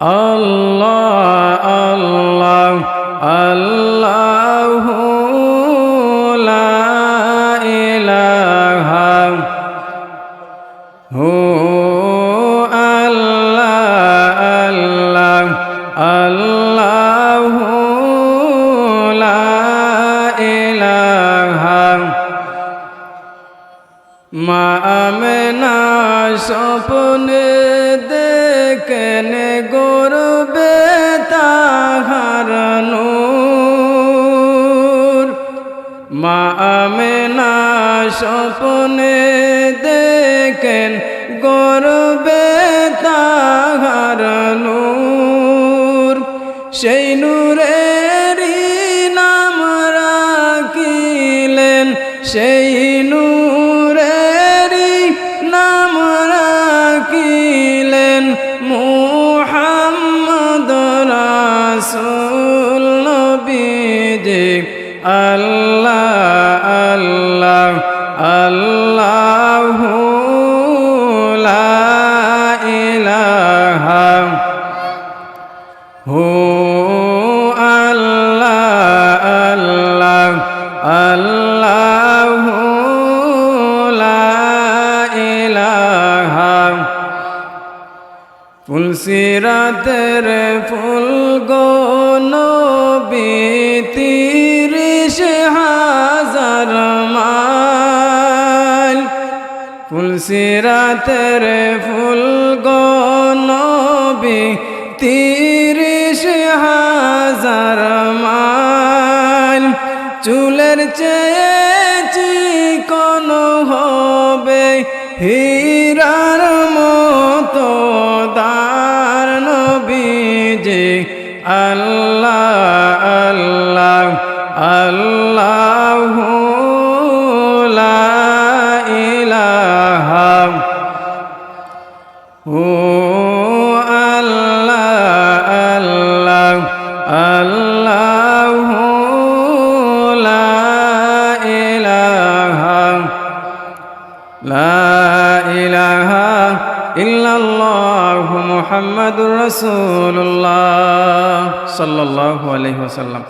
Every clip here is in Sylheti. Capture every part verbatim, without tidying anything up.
আল্লাহ, আল্লাহ, আল্লাহু লা ইলাহা। হু আল্লাহ, আল্লাহ, আল্লাহু লা ইলাহা। মা আমেনা স্বপ্নে দেখেন গর্ভে তাহার নূর। মা আমেনা স্বপ্নে দেখেন গর্ভে তাহার নূর। সেই নূরেরই নাম রাখিলেন, সেই নূরেরই নাম রাখিলেন মুহাম্মদ রাসূল নবীজি। আল্লাহ, আল্লাহ, আল্লাহু লা ইলাহা। হু আল্লাহ, আল্লাহ, আল্লাহু লা ইলাহা। ফুলসিরাতের ফুল গো নবী তিরিশ হাজার মাইল। ফুলসিরাতের ফুল গো নবী তিরিশ হাজার মাইল। চুলের চেয়ে চিকন হবে হীরার মতো দাড় নবীজি। আল্লাহ, আল্লাহ, আল্লাহু লা ইলাহা। হু আল্লাহ, আল্লাহ, আল্লাহু লা ইলাহা। লা ইলাহা ইল্লাল্লাহু মুহাম্মাদুর রাসূলুল্লাহ সাল্লাল্লাহু আলাইহি ওয়াসাল্লাম।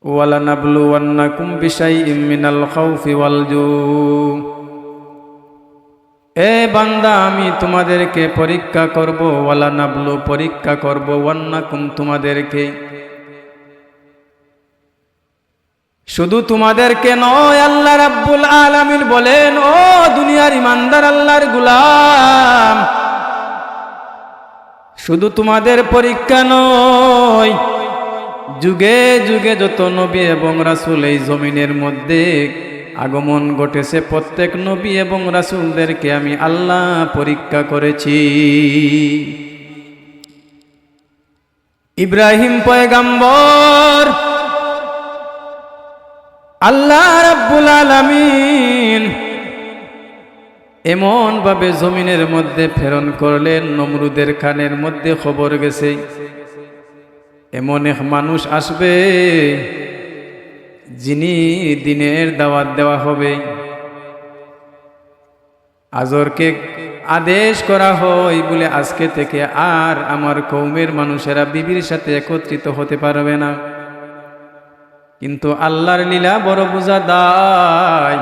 ওয়ালানাবলুওয়ান্নাকুম বিশাইইম মিনাল খাউফি ওয়াল জু। এ বান্দা, আমি তোমাদেরকে পরীক্ষা করব, ওয়ালানাবলু, পরীক্ষা করব, ওয়ান্নাকুম, তোমাদেরকে। শুধু তোমাদেরকে নয়, আল্লাহ রাব্বুল আলামিন বলেন, ও দুনিয়ার ইমানদার আল্লাহর গোলাম, শুধু তোমাদের পরীক্ষা নয়, যুগে যুগে যত নবী এবং রাসূল এই জমিনের মধ্যে আগমন ঘটেছে, প্রত্যেক নবী এবং রাসূলদেরকে আমি আল্লাহ পরীক্ষা করেছি। ইব্রাহিম পয়গাম্বর, আল্লাহ রাব্বুল আলামিন এমন ভাবে জমিনের মধ্যে প্রেরণ করলেন, নমরুদের কানের মধ্যে খবর গেছে, এমন এক মানুষ আসবে, যিনি দ্বীনের দাওয়াত দেওয়া হবে। আজরকে আদেশ করা হয় বলে, আজকে থেকে আর আমার কওমের মানুষেরা বিবির সাথে একত্রিত হতে পারবে না। কিন্তু আল্লাহর লীলা বড় বুঝা দায়।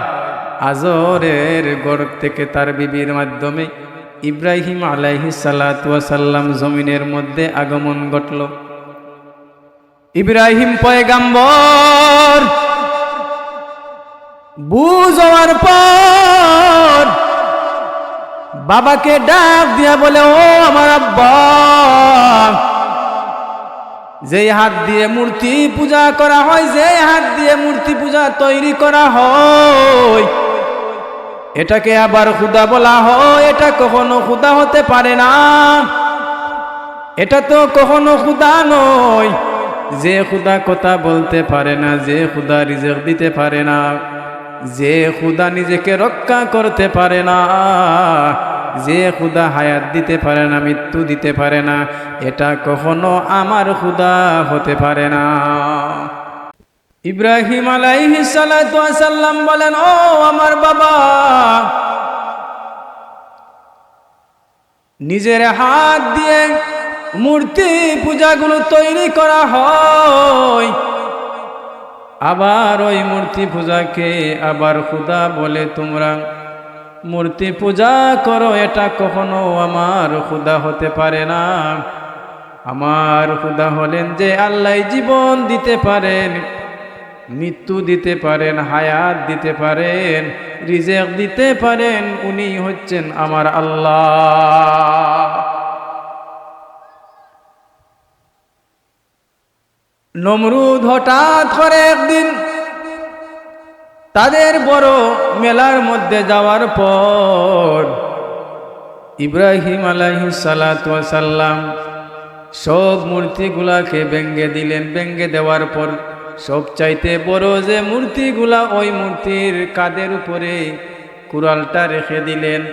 আজরের গর্ভ থেকে তার বিবির মাধ্যমে ইব্রাহিম আলাইহিস সালাতু ওয়াস সালাম জমিনের মধ্যে আগমন ঘটল। ইব্রাহিম পয়গাম্বর বুঝ হওয়ার পর বাবাকে ডাক দিয়া বলে, ও আমার আব্বা, যেই হাত দিয়ে মূর্তি পূজা করা হয়, যেই হাত দিয়ে মূর্তি পূজা তৈরি করা হয়, এটাকে আবার খুদা বলা হয়, এটা কখনো খুদা হতে পারে না। এটা তো কখনো খুদা নয়। যে খুদা কথা বলতে পারে না, যে খুদা রিজিক দিতে পারে না, যে খুদা নিজেকে রক্ষা করতে পারে না, যে খুদা হায়াত দিতে পারে না, মৃত্যু দিতে পারে না, এটা কখনো আমার খুদা হতে পারে না। ইব্রাহিম আলাইহিস সালাতু ওয়াস সালাম বলেন, ও আমার বাবা, নিজের হাত দিয়ে মূর্তি পূজাগুলো তৈরি করা হয়, আবার ওই মূর্তি পূজাকে আবার খুদা বলে। তোমরা মূর্তি পূজা করো, এটা কখনো আমার খুদা হতে পারে না। আমার খুদা হলেন যে আল্লাহ জীবন দিতে পারেন, মৃত্যু দিতে পারেন, হায়াত দিতে পারেন, রিজেক দিতে পারেন, উনি হচ্ছেন আমার আল্লাহ। নমরুদ হঠাৎ করে একদিন তাদের বড় মেলার মধ্যে যাওয়ার পর ইব্রাহিম আলাইহিস সালাতু ওয়াস সালাম সব মূর্তিগুলাকে ভেঙ্গে দিলেন। ভেঙ্গে দেওয়ার পর সবচাইতে বড় যে মূর্তিগুলা, ওই মূর্তির কাঁধের উপরে কুড়ালটা রেখে দিলেন।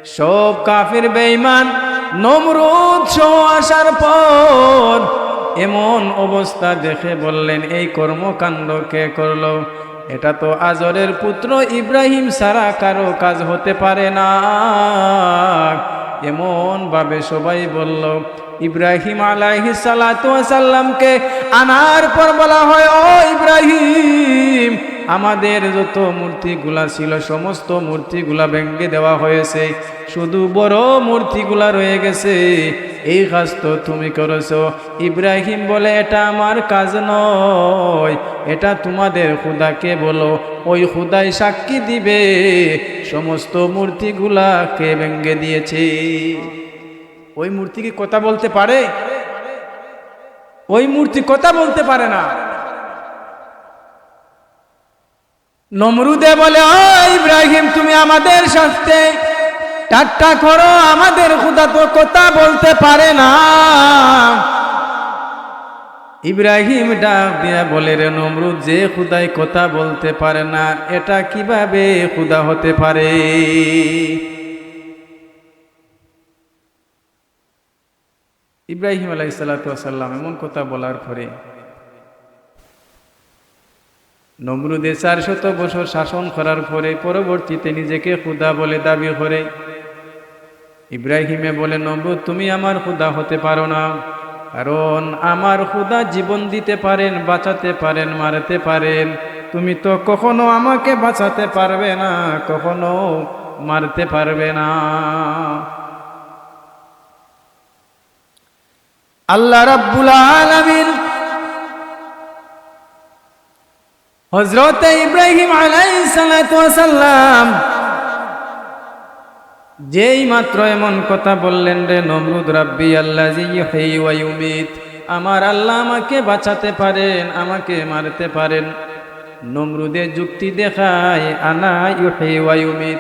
সব কাফির বেঈমান নমরুদ সহ আসার পর এমন অবস্থা দেখে বললেন, "এই কর্মকাণ্ড কে করলো? এটা তো আজরের পুত্র ইব্রাহিম ছাড়া কারো কাজ হতে পারে না।" এমনভাবে সবাই বলল। ইব্রাহিম আলাইহিস সালাতু ওয়াস সালামকে আনার পর বলা হয়, "ও ইব্রাহিম, আমাদের যত মূর্তিগুলা ছিল, সমস্ত মূর্তিগুলা ভেঙ্গে দেওয়া হয়েছে, শুধু বড় মূর্তিগুলা রয়ে গেছে, এই কাজ তো তুমি করেছো।" ইব্রাহিম বলে, "এটা আমার কাজ নয়, এটা তোমাদের খুদাকে বলো, ওই খুদাই সাক্ষী দিবে সমস্ত মূর্তিগুলাকে ভেঙ্গে দিয়েছে।" ওই মূর্তি কি কথা বলতে পারে? ওই মূর্তি কথা বলতে পারে না। নমরুদে বলে, "ও ইব্রাহিম, তুমি আমাদের সাথে ঠাট্টা করো, আমাদের খুদা তো কথা বলতে পারে না।" ইব্রাহিম ডাক দিয়া বলে, "রে নমরুদ, যে খুদাই কথা বলতে পারে না, এটা কিভাবে খুদা হতে পারে?" ইব্রাহিম আলাইহিস সালাতু ওয়াস সালাম এমন কথা বলার পরে, নমরুদে চারশত বছর শাসন করার পরে পরবর্তীতে নিজেকে খুদা বলে দাবি করে। ইব্রাহিমে বলে, "নমরুদ, তুমি আমার খুদা হতে পারো না, কারণ আমার খুদা জীবন দিতে পারেন, বাঁচাতে পারেন, মারতে পারেন। তুমি তো কখনো আমাকে বাঁচাতে পারবে না, কখনো মারতে পারবে না।" আল্লাহ রাব্বুল আলামিন হযরতে ইব্রাহিম আলাইহিস সালাতু ওয়াস সালাম যেই মাত্র এমন কথা বললেন, "রে নমরুদ, রাব্বি আল্লাযী ইউহয়ী ওয়া ইউমীত, আমার আল্লাহ আমাকে বাঁচাতে পারেন, আমাকে মারতে পারেন।" নমরুদে যুক্তি দেখায়, "আনা ইউহয়ী ওয়া ইউমীত,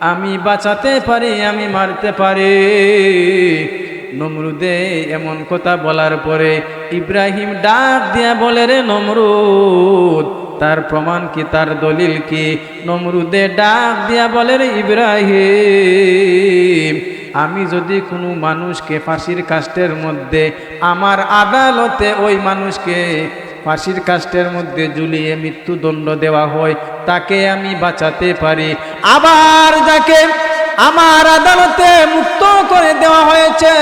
আমি বাঁচাতে পারি, আমি মারতে পারি।" নমরুদে এমন কথা বলার পরে ইব্রাহিম ডাক দিয়া বলে, "রে নমরুদ, তার প্রমাণ কি, তার দলিল কি?" নমরুদে ডাক দিয়া বলে, "রে ইব্রাহিম, আমি যদি কোনো মানুষকে ফাঁসির কাষ্ঠের মধ্যে আমার আদালতে ওই মানুষকে ফাঁসির কাষ্ঠের মধ্যে ঝুলিয়ে মৃত্যুদণ্ড দেওয়া হয়, তাকে আমি বাঁচাতে পারি। আবার যাকে আমার আদালতে মুক্ত করে দেওয়া হয়েছে,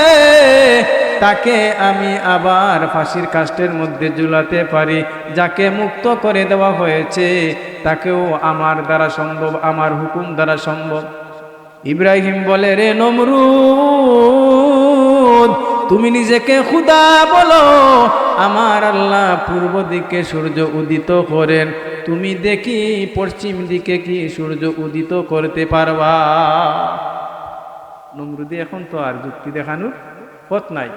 তাকে আমি আবার ফাঁসির কাষ্ঠের মধ্যে ঝুলাতে পারি। যাকে মুক্ত করে দেওয়া হয়েছে, তাকেও আমার দ্বারা সম্ভব, আমার হুকুম দ্বারা সম্ভব।" ইব্রাহিম বলে, "রে নমরুদ, তুমি নিজেকে খুদা বলো, আমার আল্লাহ পূর্ব দিকে সূর্য উদিত করেন, তুমি দেখি পশ্চিম দিকে কি সূর্য উদিত করতে পারবা?" নমরুদে এখন তো আর যুক্তি দেখানোর পথ নাই।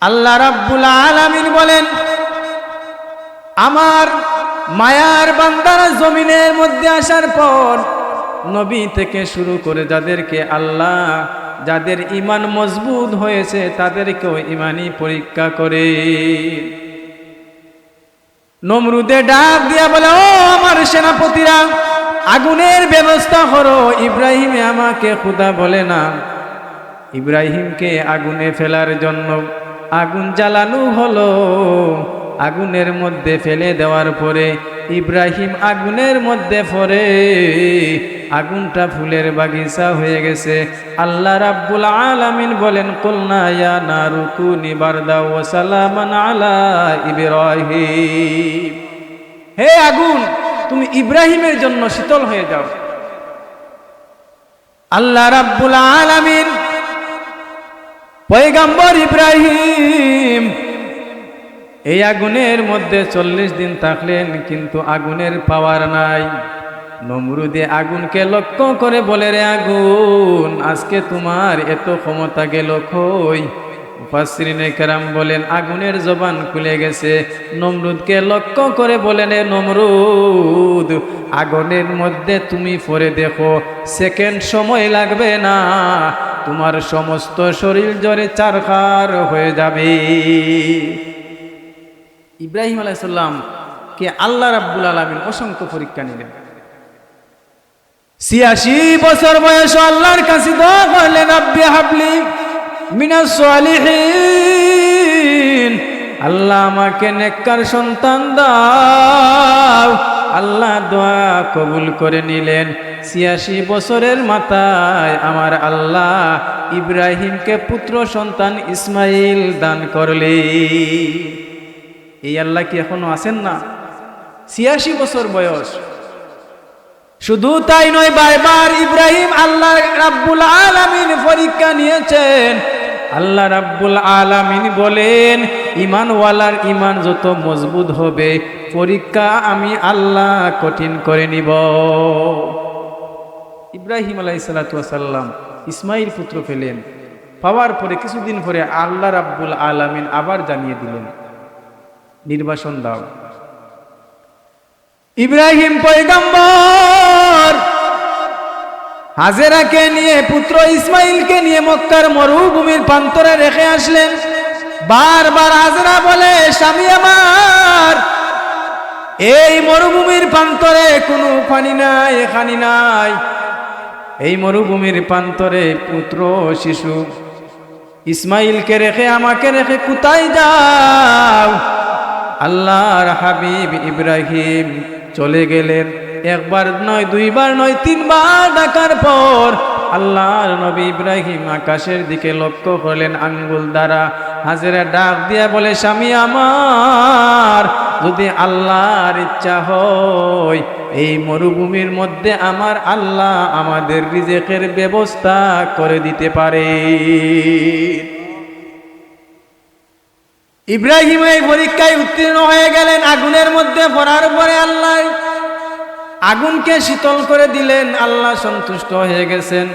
আল্লাহ রাব্বুল আলামিন বলেন, আমার মায়ার বান্দারা জমিনের মধ্যে আসার পর নবী থেকে শুরু করে যাদেরকে আল্লাহ, যাদের ঈমান মজবুত হয়েছে, তাদেরকেও ঈমানি পরীক্ষা করে। নমরুদে ডাক দিয়া বলে, "ও আমার সেনাপতিরা, আগুনের ব্যবস্থা করো, ইব্রাহিমে আমাকে খুদা বলে না।" ইব্রাহিমকে আগুনে ফেলার জন্য আগুন জ্বালানো হলো। আগুনের মধ্যে ফেলে দেওয়ার পরে ইব্রাহিম আগুনের মধ্যে পড়ে। আগুনটা ফুলের বাগিচা হয়ে গেছে। আল্লাহ রাব্বুল আলামিন বলেন, "কুলনা ইয়া নারু কুনি বারদা ওয়া সালামান আলা ইব্রাহিম।" হে আগুন, তুমি ইব্রাহিমের জন্য শীতল হয়ে যাও। আল্লাহ রাব্বুল আলামিন পয়গম্বর ইব্রাহিম এই আগুনের মধ্যে চল্লিশ দিন থাকলেন, কিন্তু আগুনের পাওয়ার নাই। নমরুদে আগুনকে লক্ষ্য করে বলে, "রে আগুন, আজকে তোমার এত ক্ষমতা গেল কই?" মুফাসসিরিনে কেরাম বলেন, আগুনের জবান খুলে গেছে। নমরুদকে লক্ষ্য করে বলেন, "এ নমরুদ, আগুনের মধ্যে তুমি পড়ে দেখো, সেকেন্ড সময় লাগবে না, তোমার সমস্ত শরীর জ্বলে ছারখার হয়ে যাবে।" ইব্রাহিম আলাইহিস সালামকে আল্লাহ রাব্বুল আলামিন অসংখ্য পরীক্ষা নিলেন। ছিয়াশি বছর বয়স আল্লাহর কাছে দোয়া করলেন, "রাব্বি হাবলি মিনাস সালিহিন।" আল্লাহ, আমাকে নেককার সন্তান দাও। আল্লাহ দোয়া কবুল করে নিলেন। ছিয়াশি বছরের মাথায় আমার আল্লাহ ইব্রাহিমকে পুত্র সন্তান ইসমাইল দান করলেন। এই আল্লাহ কি এখনো আছেন না? ছিয়াশি বছর বয়স। শুধু তাই নয়, বারবার ইব্রাহিম আল্লাহ রাব্বুল আলামিন পরীক্ষা নিয়েছেন। আল্লাহ রাব্বুল আলামিন বলেন, "ইমানওয়ালার ইমান যত মজবুত হবে, পরীক্ষা আমি আল্লাহ কঠিন করে নিব।" ইব্রাহিম আলাইহিস সালাতু ওয়াস সালাম ইসমাইল পুত্র পেলেন। পাওয়ার পরে, কিছুদিন পরে আল্লাহ রাব্বুল আলামিন আবার জানিয়ে দিলেন, "নির্বাসন দাও।" ইব্রাহিম পয়গম্বর হাজেরাকে নিয়ে, পুত্র ইসমাইলকে নিয়ে মক্কার মরুভূমির প্রান্তরে রেখে আসলেন। বারবার হাজেরা বলে, "স্বামী আমার, এই মরুভূমির প্রান্তরে কোনো পানি নাই, খানি নাই। এই মরুভূমির প্রান্তরে পুত্র শিশু ইসমাইলকে রেখে, আমাকে রেখে কোথায় যাও?" আল্লাহর হাবিব ইব্রাহিম চলে গেলেন। একবার নয়, দুইবার নয়, তিনবার ডাকার পর আল্লাহর নবী ইব্রাহিম আকাশের দিকে লক্ষ্য করলেন আঙ্গুল দ্বারা। হাজেরা ডাক দিয়া বলে, "স্বামী আমার, যদি আল্লাহর ইচ্ছা হয়, এই মরুভূমির মধ্যে আমার আল্লাহ আমাদের রিজেকের ব্যবস্থা করে দিতে পারে।" ইব্রাহিম এই পরীক্ষায় উত্তীর্ণ হয়ে গেলেন। আগুনের মধ্যে পড়ার পরে আল্লাহ আগুনকে শীতল করে দিলেন। আল্লাহ সন্তুষ্ট হয়ে গেছেন।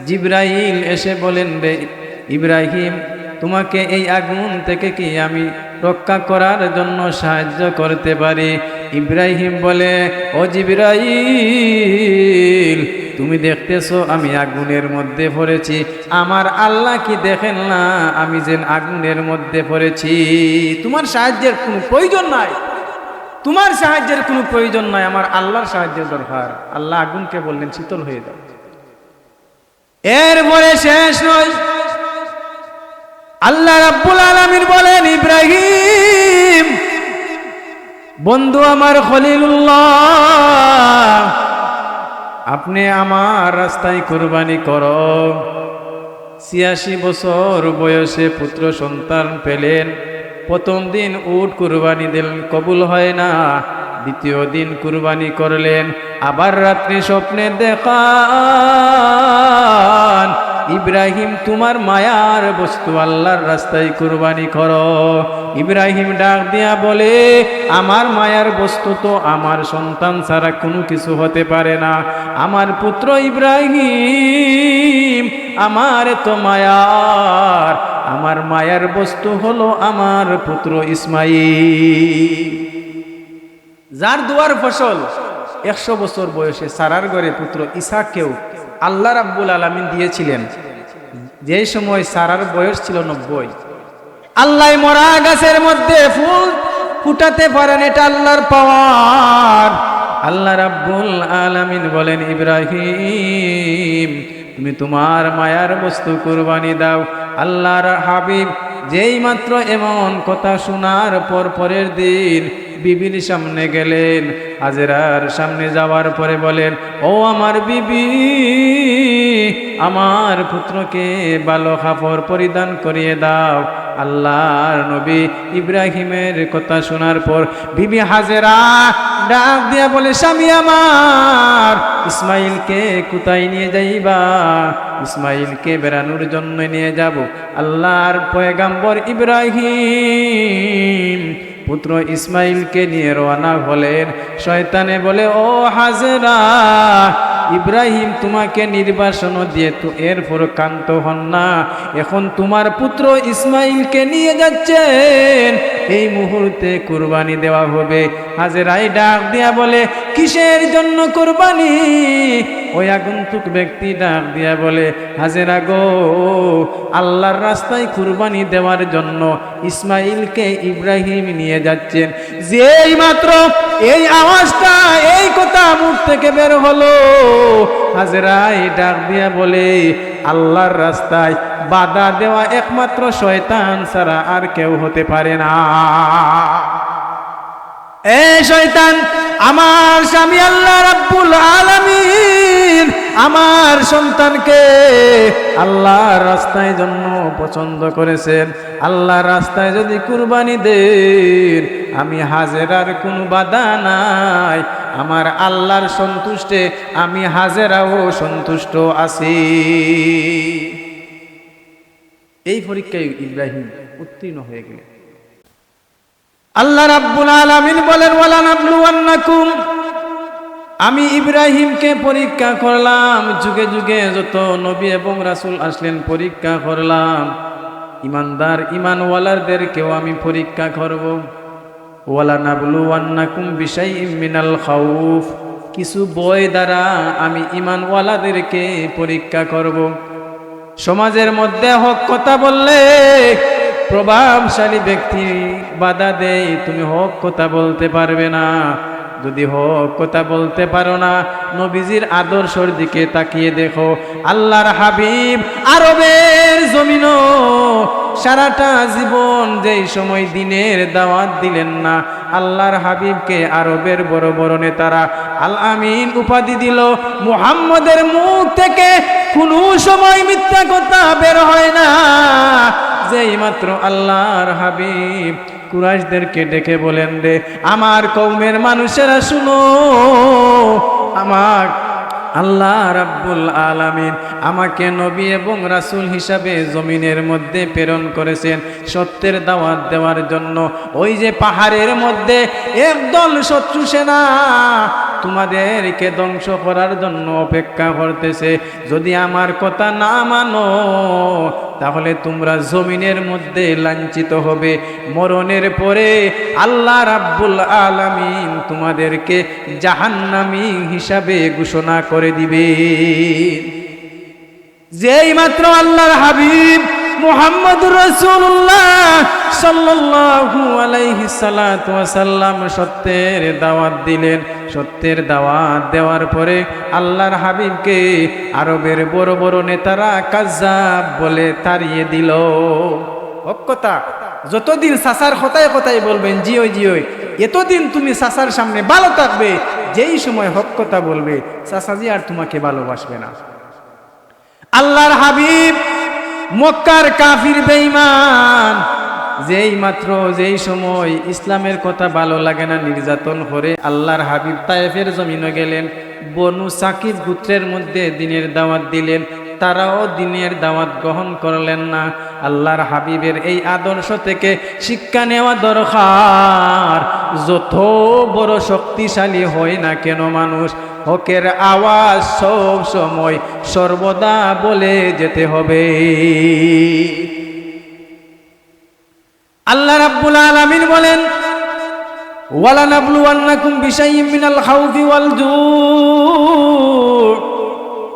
জিব্রাইল এসে বলেন, "রে ইব্রাহিম, তোমাকে এই আগুন থেকে কি আমি রক্ষা করার জন্য সাহায্য করতে পারি?" ইব্রাহিম বলে, "ও জিব্রাইল, তুমি দেখতেছো আমি আগুনের মধ্যে পড়েছি, আমার আল্লাহ কি দেখেন না আমি যেন আগুনের মধ্যে পড়েছি? তোমার সাহায্যের কোনো প্রয়োজন নাই, তোমার সাহায্যের কোনো প্রয়োজন নাই, আমার আল্লাহর সাহায্য দরকার।" আল্লাহ আগুনকে বললেন, "শীতল হয়ে যাও।" এরপরে শেষ নয়, আল্লাহ রাব্বুল আলামিন বলেন, "ইব্রাহিম, বন্ধু আমার খলিলুল্লাহ, আপনি আমার রাস্তায় কুরবানি করো।" ছিয়াশি বছর বয়সে পুত্র সন্তান পেলেন। প্রথম দিন উট কুরবানি দিলেন, কবুল হয় না। দ্বিতীয় দিন কুরবানি করলেন। আবার রাত্রি স্বপ্নে দেখান, "ইব্রাহিম, তোমার মায়ার বস্তু আল্লাহর রাস্তায় কুরবানি করো।" ইব্রাহিম ডাক দিয়া বলে, "আমার মায়ার বস্তু তো আমার সন্তান ছাড়া কোনো কিছু হতে পারে না। আমার পুত্র ইব্রাহিম, আমার তো মায়ার, আমার মায়ার বস্তু হলো আমার পুত্র ইসমাইল।" যার দোয়ার ফসল, একশো বছর বয়সে সারার ঘরে পুত্র ইসাককেও আল্লাহ রাব্বুল আলামিন দিয়েছিলেন, যে সময় সারার বয়স ছিল নব্বই। আল্লাহ মরা গাছের মধ্যে ফুল ফুটাতে পারেন, এটা আল্লাহর পাওয়ার। আল্লাহ রাব্বুল আলামিন বলেন, "ইব্রাহিম, তুমি তোমার মায়ার বস্তু কুরবানি দাও।" আল্লাহর হাবিব যেই মাত্র এমন কথা শোনার পর পরের দিন বিবির সামনে গেলেন। হাজেরার সামনে যাওয়ার পরে বলেন, "ও আমার বিবি, আমার পুত্রকে ভালো কাপড় পরিধান করিয়ে দাও।" আল্লাহর নবী ইব্রাহিমের কথা শোনার পর বিবি হাজেরা ডাক দিয়া বলে, "স্বামী আমার, ইসমাইলকে কোথায় নিয়ে যাইবা?" "ইসমাইলকে বেড়ানোর জন্য নিয়ে যাব।" আল্লাহর পয়গাম্বর ইব্রাহিম পুত্র ইসমাইলকে নিয়ে রওনা হলেন। শয়তানে বলে, "ও হাজেরা, ইব্রাহিম তোমাকে নির্বাসন দিয়ে তো এরপর ক্ষান্ত হন না। এখন তোমার পুত্র ইসমাইলকে নিয়ে যাচ্ছেন, এই মুহূর্তে কুরবানি দেওয়া হবে।" হাজেরাই ডাক দিয়া বলে, "কিসের জন্য কুরবানি?" ওই আগন্তুক ব্যক্তি ডাক দিয়া বলে, "হাজেরা গো, আল্লাহর রাস্তায় কুরবানি দেওয়ার জন্য ইসমাইলকে ইব্রাহিম নিয়ে যাচ্ছেন।" যেই মাত্র এই আওয়াজটা, এই কথা মুখ থেকে বের হলো, হাজেরাই ডাক দিয়া বলে, "আল্লাহর রাস্তায় বাধা দেওয়া একমাত্র শয়তান ছাড়া আর কেউ হতে পারে না।" এ শয়তান, আমার স্বামী আল্লাহ রাব্বুল আলামিন আমার সন্তানকে আল্লাহর রাস্তায় জন্য পছন্দ করেছেন। আল্লাহর রাস্তায় যদি কুরবানি দেন, আমি হাজেরার কোনো বাধা নাই। আমার আল্লাহর সন্তুষ্টে আমি হাজেরাও সন্তুষ্ট আছি। এই পরীক্ষায় ইব্রাহিম উত্তীর্ণ হয়ে গেলেন। আল্লাহ রাব্বুল আলামিন বলেন, "ওয়ালানাবলুওয়ান্নাকুম।" আমি ইব্রাহিমকে পরীক্ষা করলাম, যুগে যুগে যত নবী এবং রাসূল আসলেন পরীক্ষা করলাম, ইমানদার ইমানওয়ালাদেরকেও আমি পরীক্ষা করব। "ওয়ালানাবলুওয়ান্নাকুম বিশাইইম মিনাল খাউফ।" কিছু ভয় দ্বারা আমি ইমানওয়ালাদেরকে পরীক্ষা করব। সমাজের মধ্যে হক কথা বললে প্রভাবশালী ব্যক্তি বাধা দেয়, "তুমি হক কথা বলতে পারবে না।" যদি হক কথা বলতে পারো না, নবীজির আদর্শর দিকে তাকিয়ে দেখো। আল্লাহর হাবিব আরবের জমিনও সারাটা জীবন যেই সময় দ্বীনের দাওয়াত দিলেন না, আল্লাহর হাবিবকে আরবের বড় বড় নেতারা আল আমিন উপাধি দিল। মুহাম্মদের মুখ থেকে কোনো সময় মিথ্যা কথা বের হয় না। যেই মাত্র আল্লাহর হাবিব কুরাইশদেরকে ডেকে বলেন, "রে আমার কওমের মানুষেরা, শুনো, আমার আল্লাহ রাব্বুল আলামিন আমাকে নবী এবং রাসূল হিসাবে জমিনের মধ্যে প্রেরণ করেছেন সত্যের দাওয়াত দেওয়ার জন্য। ওই যে পাহাড়ের মধ্যে একদল শত্রু সেনা তোমাদেরকে ধ্বংস করার জন্য অপেক্ষা করতেছে, যদি আমার কথা না মানো, তাহলে তোমরা জমিনের মধ্যে লাঞ্ছিত হবে। মরণের পরে আল্লাহ রাব্বুল আলামিন তোমাদেরকে জাহান্নামী হিসাবে ঘোষণা করে দিবে।" যেই মাত্র আল্লাহর হাবিব মুহাম্মদুর রাসূলুল্লাহ সাল্লাল্লাহু আলাইহি সালাতু ওয়াসাল্লাম সত্যের দাওয়াত দিলেন, সত্যের দাওয়াত দেওয়ার পরে আল্লাহর হাবিবকে আরবের বড় বড় নেতারা কাজ্জাব বলে তাড়িয়ে দিল। হক কথা, যতদিন চাচার কথায় কথায় বলবেন, "জি অয়, জি অয়", এতদিন তুমি চাচার সামনে ভালো থাকবে। যেই সময় হক কথা বলবে, চাচাজি আর তোমাকে ভালোবাসবে না। আল্লাহর হাবিব মক্কার কাফির বেঈমান, যেই মাত্র, যেই সময় ইসলামের কথা ভালো লাগে না, নির্যাতন করে, আল্লাহর হাবিব তায়েফের জমিনে গেলেন। বনু সাকিফ গোত্রের মধ্যে দ্বীনের দাওয়াত দিলেন, তারাও দ্বীনের দাওয়াত গ্রহণ করলেন না। আল্লাহর হাবিবের এই আদর্শ থেকে শিক্ষা নেওয়া দরকার। যত বড় শক্তিশালী হয় না কেন মানুষ, হকের আওয়াজ সব সময় সর্বদা বলে যেতে হবে। আল্লাহ রাব্বুল আলামিন বলেন, "ওয়ালানাবলুওয়ান্নাকুম বিশাইইম মিনাল খাউফি ওয়াল জু'।"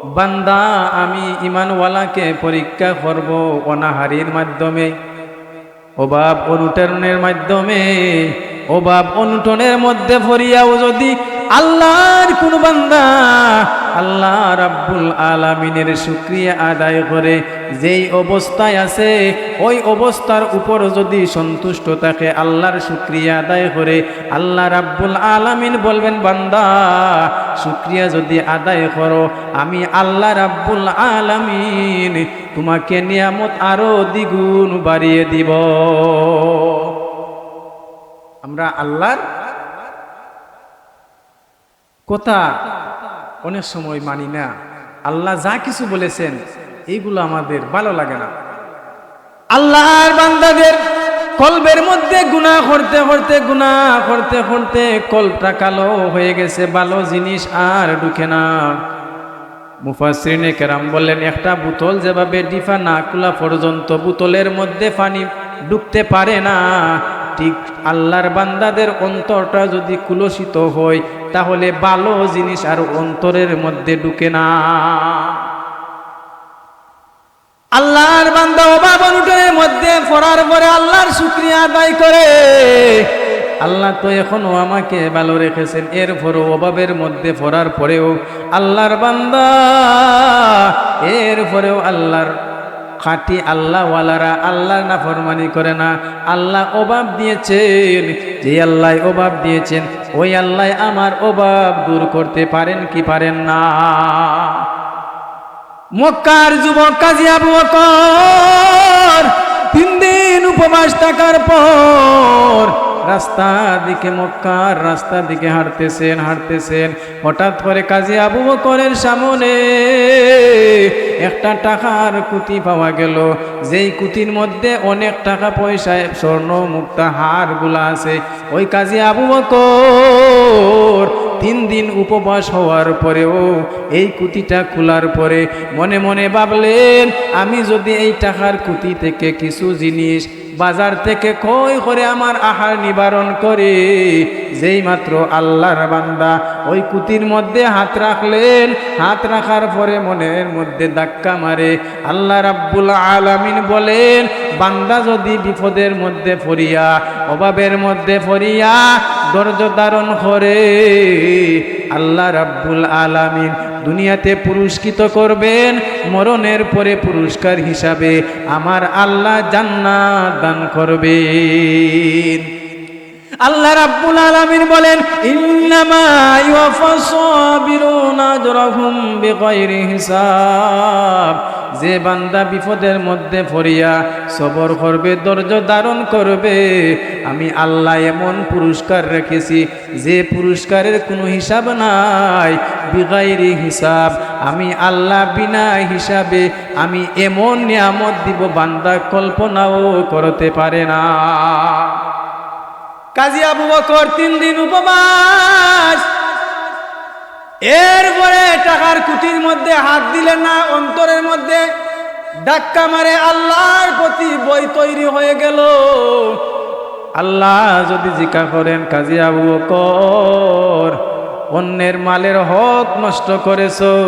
বান্দা, আমি ইমানওয়ালাকে পরীক্ষা করব অনাহারির মাধ্যমে, অভাব অনটনের মাধ্যমে। অভাব অনটনের মধ্যে পড়িয়াও যদি আল্লাহর কোনো বান্দা আল্লাহ রাব্বুল আলামিনের শুকরিয়া আদায় করে, যেই অবস্থায় আছে, ওই অবস্থার উপর যদি সন্তুষ্ট থাকে, আল্লাহর শুকরিয়া আদায় করে, আল্লাহ রাব্বুল আলামিন বলবেন, "বান্দা, শুকরিয়া যদি আদায় করো, আমি আল্লাহ রাব্বুল আলামিন তোমাকে নিয়ামত আরো দ্বিগুণ বাড়িয়ে দিব।" আমরা আল্লাহর কথা অনেক সময় মানি না। আল্লাহ যা কিছু বলেছেন, এইগুলো আমাদের ভালো লাগে না। আল্লাহর বান্দাদের কলবের মধ্যে গুনাহ করতে করতে, গুনাহ করতে করতে কলবটা কালো হয়ে গেছে, ভালো জিনিস আর ঢুকে না। মুফাসসিরিনে কেরাম বললেন, একটা বোতল যেভাবে ডিফা না খোলা পর্যন্ত বোতলের মধ্যে পানি ঢুকতে পারে না, ঠিক আল্লাহর বান্দাদের অন্তরটা যদি কলুষিত হয়, তাহলে ভালো জিনিস আর অন্তরের মধ্যে ঢুকে না। আল্লাহর বান্দা অভাব অনটনের মধ্যে পড়ার পরে আল্লাহর শুকরিয়া আদায় করে। আল্লাহ তো এখনো আমাকে ভালো রেখেছেন, এরপরও অভাবের মধ্যে পড়ার পরেও আল্লাহর বান্দা, এরপরেও আল্লাহর খাঁটি আল্লাহওয়ালারা আল্লাহর নাফরমানি করে না। আল্লাহ অভাব দিয়েছেন, যে আল্লাহ অভাব দিয়েছেন, ওই আল্লাহ আমার অভাব দূর করতে পারেন কি পারেন না? মক্কার যুবক কাজী আবু বকর তিন দিন উপবাস থাকার পর রাস্তার দিকে, মক্কার রাস্তার দিকে হাঁটতেছেন, হাঁটতেছেন। হঠাৎ করে কাজী আবু বকরের সামনে একটা টাকার কুতি পাওয়া গেল, যেই কুতির মধ্যে অনেক টাকা পয়সা, স্বর্ণ মুক্তা হারগুলা আছে। ওই কাজী আবু বকর তিন দিন উপবাস হওয়ার পরেও এই কুতিটা খোলার পরে মনে মনে ভাবলেন, "আমি যদি এই টাকার কুতি থেকে কিছু জিনিস বাজার থেকে ক্রয় করে আমার আহার নিবারণ করি।" যেই মাত্র আল্লাহর বান্দা ওই কুতির মধ্যে হাত রাখলেন, হাত রাখার পরে মনের মধ্যে ধাক্কা মারে, আল্লাহ রাব্বুল আলামিন বলেন, বান্দা যদি বিপদের মধ্যে পড়িয়া, অভাবের মধ্যে পড়িয়া ধৈর্য ধারণ করে, আল্লাহ রাব্বুল আলামিন দুনিয়াতে পুরস্কৃত করবেন, মরণের পরে পুরস্কার হিসাবে আমার আল্লাহ জান্নাত দান করবেন। আল্লাহ রাব্বুল আলামিন বলেন, "ইন্নামা ইউয়াফাস সাবিরুনা আজরাহুম বিগাইরি হিসাব।" যে বান্দা বিপদের মধ্যে পড়িয়া সবর করবে, ধৈর্য ধারণ করবে, আমি আল্লাহ এমন পুরস্কার রেখেছি, যে পুরস্কারের কোনো হিসাব নাই। বিগাইরি হিসাব, আমি আল্লাহ বিনা হিসাবে আমি এমন নিয়ামত দিব, বান্দা কল্পনাও করতে পারে না। কাজী আবু বকর তিন দিন উপবাস, এরপরে টাকার কুতির মধ্যে হাত দিলেন না, অন্তরের মধ্যে ধাক্কা মারে, আল্লাহর প্রতি ভয় তৈরি হয়ে গেল। আল্লাহ যদি জিকা করেন, "কাজী আবু বকর, অন্যের মালের হক নষ্ট করেছো?"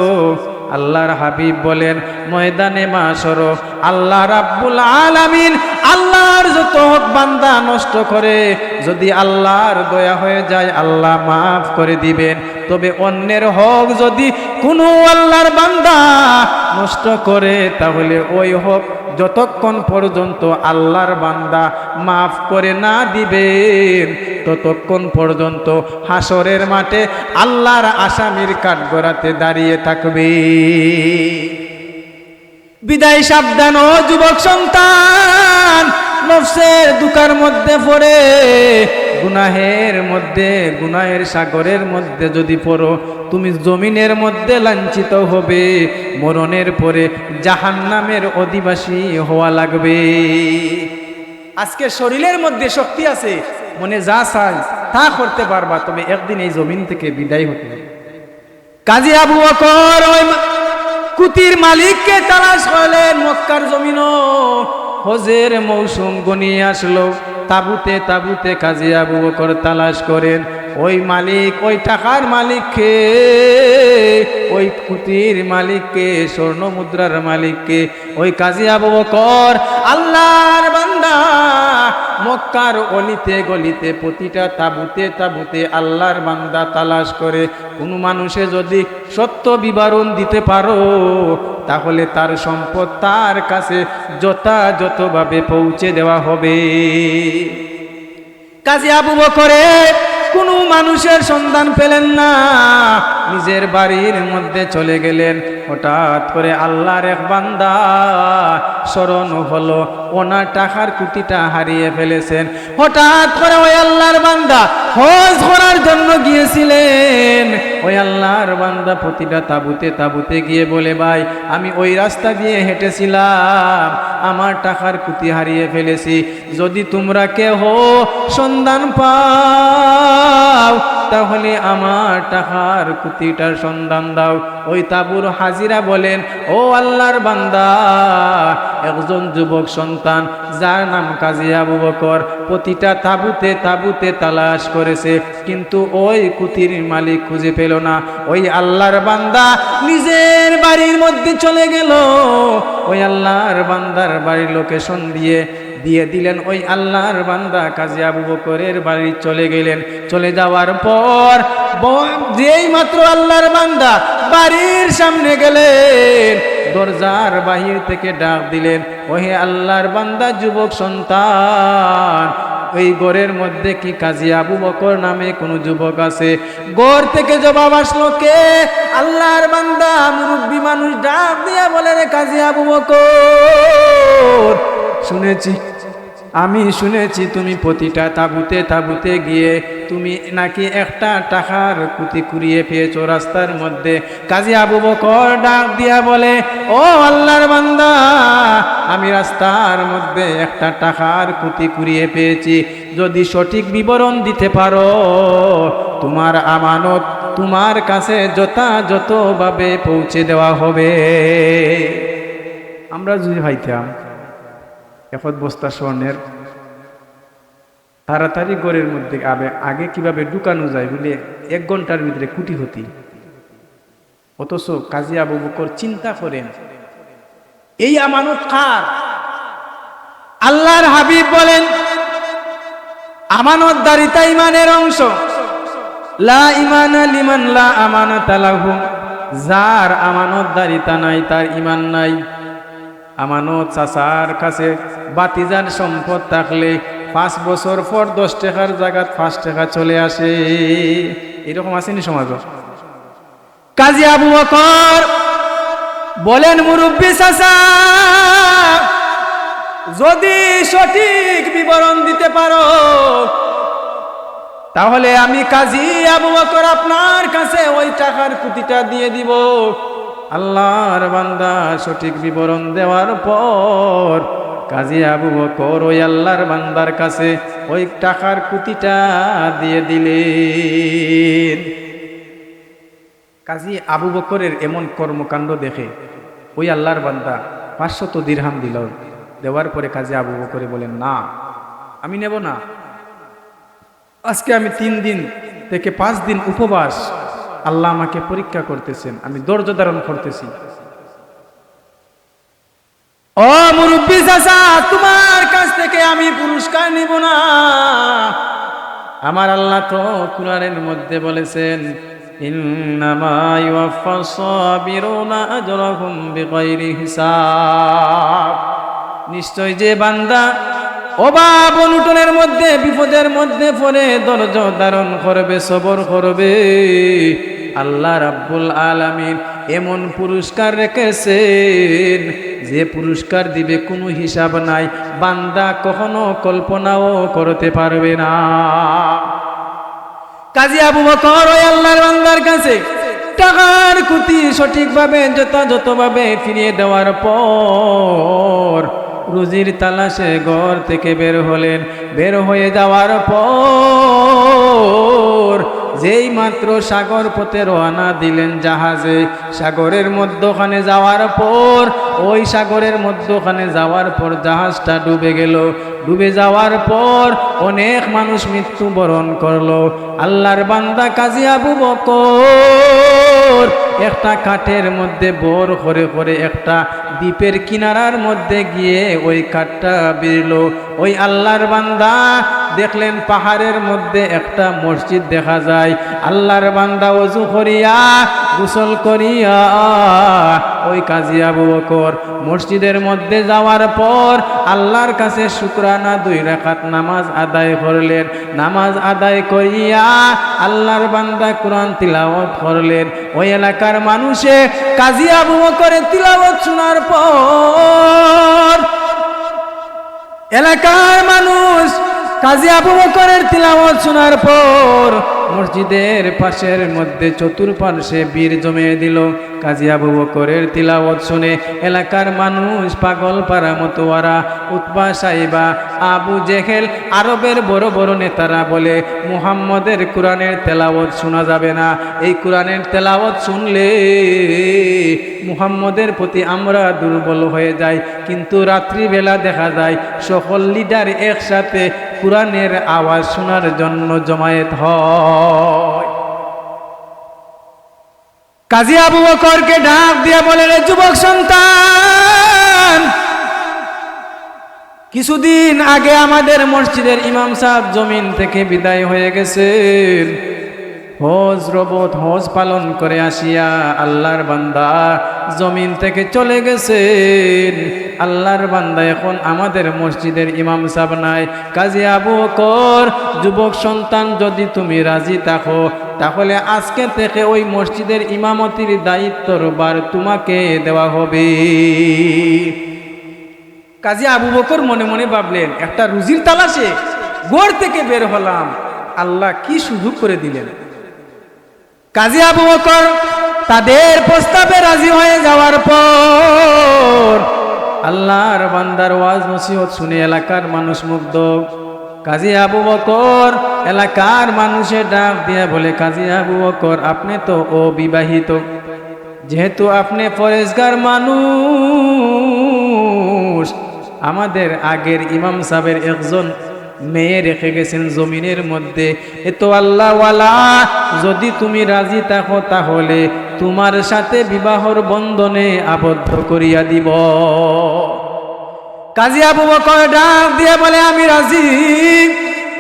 আল্লাহর হাবিব বলেন, ময়দানে মাশরো আল্লাহ রাব্বুল আলামিন আল্লাহর যত হক বান্দা নষ্ট করে, যদি আল্লাহর দয়া হয়ে যায়, আল্লাহ মাফ করে দিবেন। তবে অন্যের হক যদি কোনো আল্লাহর বান্দা নষ্ট করে, তাহলে ওই হক যতক্ষণ পর্যন্ত আল্লাহর বান্দা মাফ করে না দিবেন, ততক্ষণ পর্যন্ত হাশরের মাঠে আল্লাহর আসামির কাঠগড়াতে দাঁড়িয়ে থাকবে। বিদায় সাবধান ও যুবক সন্তান, নফসের ধোঁকার মধ্যে পড়ে, গুনাহের মধ্যে, গুনাহের সাগরের মধ্যে যদি পড়ো, তুমি জমিনের মধ্যে লাঞ্ছিত হবে, মরণের পরে জাহান্নামের অধিবাসী হওয়া লাগবে। আজকে শরীরের মধ্যে শক্তি আছে, মনে যা চায় তা করতে পারবা, তবে একদিন এই জমিন থেকে বিদায় হতে হবে। কাজী আবু বকর ওই মা-, কুতির মালিককে তালাশ করলেন মক্কার জমিনও। হজের মৌসুম ঘনিয়ে আসলো, তাবুতে তাবুতে কাজী আবু বকর তালাশ করেন। ওই মালিক, ওই টাকার মালিককে, ওই কুতির মালিককে, স্বর্ণ মুদ্রার মালিককে, ওই কাজী আবু বকর আল্লাহর বান্দা মক্কার অলিতে গলিতে প্রতিটা তাবুতে তাবুতে আল্লাহর বান্দা তালাশ করে। কোনো মানুষে যদি সত্য বিবরণ দিতে পারো, তাহলে তার সম্পদ তার কাছে যথাযথভাবে পৌঁছে দেওয়া হবে। কাজী আবু বকরে কোনো মানুষের সন্ধান পেলেন না, নিজের বাড়ির মধ্যে চলে গেলেন। হঠাৎ করে আল্লাহর এক বান্দা স্মরণ হলো, ওনার টাকার কুতিটা হারিয়ে ফেলেছেন। হঠাৎ করে ওই আল্লাহর বান্দা হজ করার জন্য গিয়েছিলেন। ওই আল্লাহর বান্দা প্রতিটা তাবুতে তাবুতে গিয়ে বলে, "ভাই, আমি ওই রাস্তা দিয়ে হেঁটেছিলাম, আমার টাকার কুতি হারিয়ে ফেলেছি। যদি তোমরা কেহ সন্ধান পাও, তাহলে আমার টাকার কুতিটার সন্ধান দাও।" ওই তাবুর হাজিরা বলেন, "ও আল্লাহর বান্দা, একজন যুবক সন্তান, যার নাম কাজী আবু বকর, প্রতিটা তাবুতে তাবুতে তালাশ করেছে, কিন্তু ওই কুতির মালিক খুঁজে পেল না।" ওই আল্লাহর বান্দা নিজের বাড়ির মধ্যে চলে গেল। ওই আল্লাহর বান্দার বাড়ির লোকেশন দিয়ে, দিয়ে দিলেন। ওই আল্লাহর বান্দা কাজী আবু বকরের বাড়ি চলে গেলেন। চলে যাওয়ার পর ব-, যেই মাত্র আল্লাহর বান্দা বাড়ির সামনে গেলেন, দরজার বাহির থেকে ডাক দিলেন, "ওহে আল্লাহর বান্দা, যুবক সন্তান, ওই ঘরের মধ্যে কি কাজী আবু বকর নামে কোনো যুবক আছে?" ঘর থেকে জবাব আসলো, "কে?" আল্লাহর বান্দা, মুরব্বী মানুষ ডাক দিয়া বলে, "রে কাজী আবু বকর, শুনেছি, আমি শুনেছি তুমি প্রতিটা তাবুতে তাবুতে গিয়ে তুমি নাকি একটা টাকার কুতি কুড়িয়ে পেয়েছো রাস্তার মধ্যে।" কাজী আবু বকর ডাক দিয়া বলে, "ও আল্লাহর বান্দা, আমি রাস্তার মধ্যে একটা টাকার কুতি কুড়িয়ে পেয়েছি। যদি সঠিক বিবরণ দিতে পারো, তোমার আমানত তোমার কাছে যথাযথভাবে পৌঁছে দেওয়া হবে।" আমরা যদি পাইতাম এক বস্তা স্বর্ণের, তাড়াতাড়ি ঘরের মধ্যে আবে-, আগে কিভাবে ঢুকানো যায় বলে এক ঘন্টার ভিতরে কুটিপতি। অথচ কাজী আবু বকর চিন্তা করেন, এই আমানত কার? আল্লাহর হাবিব বলেন, আমানতদারিতা ইমানের অংশ। "লা ইমানা লিমান লা আমানাতা লাহু।" যার আমানতদারিতা নাই, তার ইমান নাই। আমানত চাচার কাছে ভাতিজার সম্পদ থাকলে পাঁচ বছর পর দশ টাকার জাগাত পাঁচ টাকা চলে আসে। এরকম আছেনি সমাজো? কাজী আবু বকর বলেন, "মুরব্বী চাচা, যদি সঠিক বিবরণ দিতে পারো, তাহলে আমি কাজী আবু বকর আপনার কাছে ওই টাকার কুতিটা দিয়ে দিব।" আল্লাহর বান্দা সঠিক বিবরণ দেওয়ার পর কাজী আবু বকর ওই আল্লাহর বান্দার কাছে ওই টাকার কুতিটা দিয়ে দিলেন। কাজী আবু বকরের এমন কর্মকাণ্ড দেখে ওই আল্লাহর বান্দা পাঁচশত দিরহাম দিল। দেওয়ার পরে কাজী আবু বকরে বলেন, "না, আমি নেব না। আজকে আমি তিন দিন থেকে পাঁচ দিন উপবাস, আল্লাহ আমাকে পরীক্ষা করতেছেন, আমি ধৈর্য ধারণ করতেছি।" ও মুরব্বী চাচা, তোমার কাছ থেকে আমি পুরস্কার নিব না। আমার আল্লাহ তো কোরআনের মধ্যে বলেছেন, "ইন্নামা ইউয়াফফাস সাবিরুনা আজরাহুম বিগাইরি হিসাব।" নিশ্চয় যে বান্দা অভাব অনটনের মধ্যে, বিপদের মধ্যে পড়ে ধৈর্য ধারণ করবে, সবর করবে, আল্লাহ রাব্বুল আলামিন এমন পুরস্কার রেখেছেন, যে পুরস্কার দিবে কোনো হিসাব নাই, বান্দা কখনো কল্পনাও করতে পারবে না। কাজী আবু বকর ওই আল্লাহর বান্দার কাছে টাকার কুতি সঠিকভাবে যথাযথভাবে ফিরিয়ে দেওয়ার পর রুজির তালাশে ঘর থেকে বের হলেন। বের হয়ে যাওয়ার পর যেই মাত্র সাগর পথে রওনা দিলেন জাহাজে, সাগরের মধ্যখানে যাওয়ার পর, ওই সাগরের মধ্যখানে যাওয়ার পর জাহাজটা ডুবে গেল। ডুবে যাওয়ার পর অনেক মানুষ মৃত্যুবরণ করলো। আল্লাহর বান্দা কাজী আবু বকর একটা কাঠের মধ্যে ভর করে করে একটা দ্বীপের কিনারার মধ্যে গিয়ে ওই কাঠটা ভিড়ল। ওই আল্লাহর বান্দা দেখলেন পাহাড়ের মধ্যে একটা মসজিদ দেখা যায়। আল্লাহর বান্দা অজু করিয়া, গোসল করিয়া ওই কাজী আবু বকর মসজিদের মধ্যে যাওয়ার পর আল্লাহর কাছে শুকরানা দুই রাকাত নামাজ আদায় করলেন। নামাজ আদায় করিয়া আল্লাহর বান্দা কোরআন তিলাওয়াত করলেন। ওই এলাকার মানুষে কাজী আবু বকরের তিলাওয়াত শোনার পর, এলাকার মানুষ কাজী আবু বকরের তিলাওয়াত শোনার পর মসজিদের পাশের মধ্যে চতুর্পার্শ্বে ভিড় জমিয়ে দিল। কাজী আবু বকরের তিলাওয়াত শুনে এলাকার মানুষ পাগল পারা মতুয়ারা, উতবা সাইবা, আবু জেহেল, আরবের বড় বড় নেতারা বলে, "মুহাম্মদের কোরআনের তেলাওয়াত শোনা যাবে না, এই কোরআনের তেলাওয়াত শুনলে মুহাম্মদের প্রতি আমরা দুর্বল হয়ে যাই।" কিন্তু রাত্রিবেলা দেখা যায় সকল লিডার একসাথে কোরআনের আওয়াজ শোনার জন্য জমায়েত হয়। কাজী আবু বকরকে ডাক দিয়া বলে, "রে যুবক সন্তান, কিছুদিন আগে আমাদের মসজিদের ইমাম সাহেব জমিন থেকে বিদায় হয়ে গেছেন। হজ রবত হজ পালন করে আসিয়া আল্লাহর বান্দা জমিন থেকে চলে গেছেন। আল্লাহর বান্দা এখন আমাদের মসজিদের ইমাম সাহেব নাই। কাজী আবু বকর, যুবক সন্তান, যদি তুমি রাজি থাকো, তাহলে আজকে থেকে ওই মসজিদের ইমামতির দায়িত্বর ভার তোমাকে দেওয়া হবে।" কাজী আবু বকর মনে মনে ভাবলেন, "একটা রুজির তালাশে ঘর থেকে বের হলাম, আল্লাহ কি সুযোগ করে দিলেন।" কাজী আবু বকর তাদের প্রস্তাবে রাজি হয়ে যাওয়ার পর আল্লাহর বান্দার ওয়াজ নসিহত শুনে এলাকার মানুষ মুগ্ধ। কাজী আবু বকর, এলাকার মানুষে ডাক দিয়া বলে, "কাজী আবু বকর, আপনি তো অবিবাহিত, যেহেতু আপনি পরেজগার মানুষ, আমাদের আগের ইমাম সাহেবের একজন মেয়ে রেখে গেছেন জমিনের মধ্যে, এত আল্লাহওয়ালা, যদি তুমি রাজি থাকো তাহলে তোমার সাথে বিবাহর বন্ধনে আবদ্ধ করিয়া দিব।" কাজী আবু বকর ডাক দিয়ে বলে, "আমি রাজি,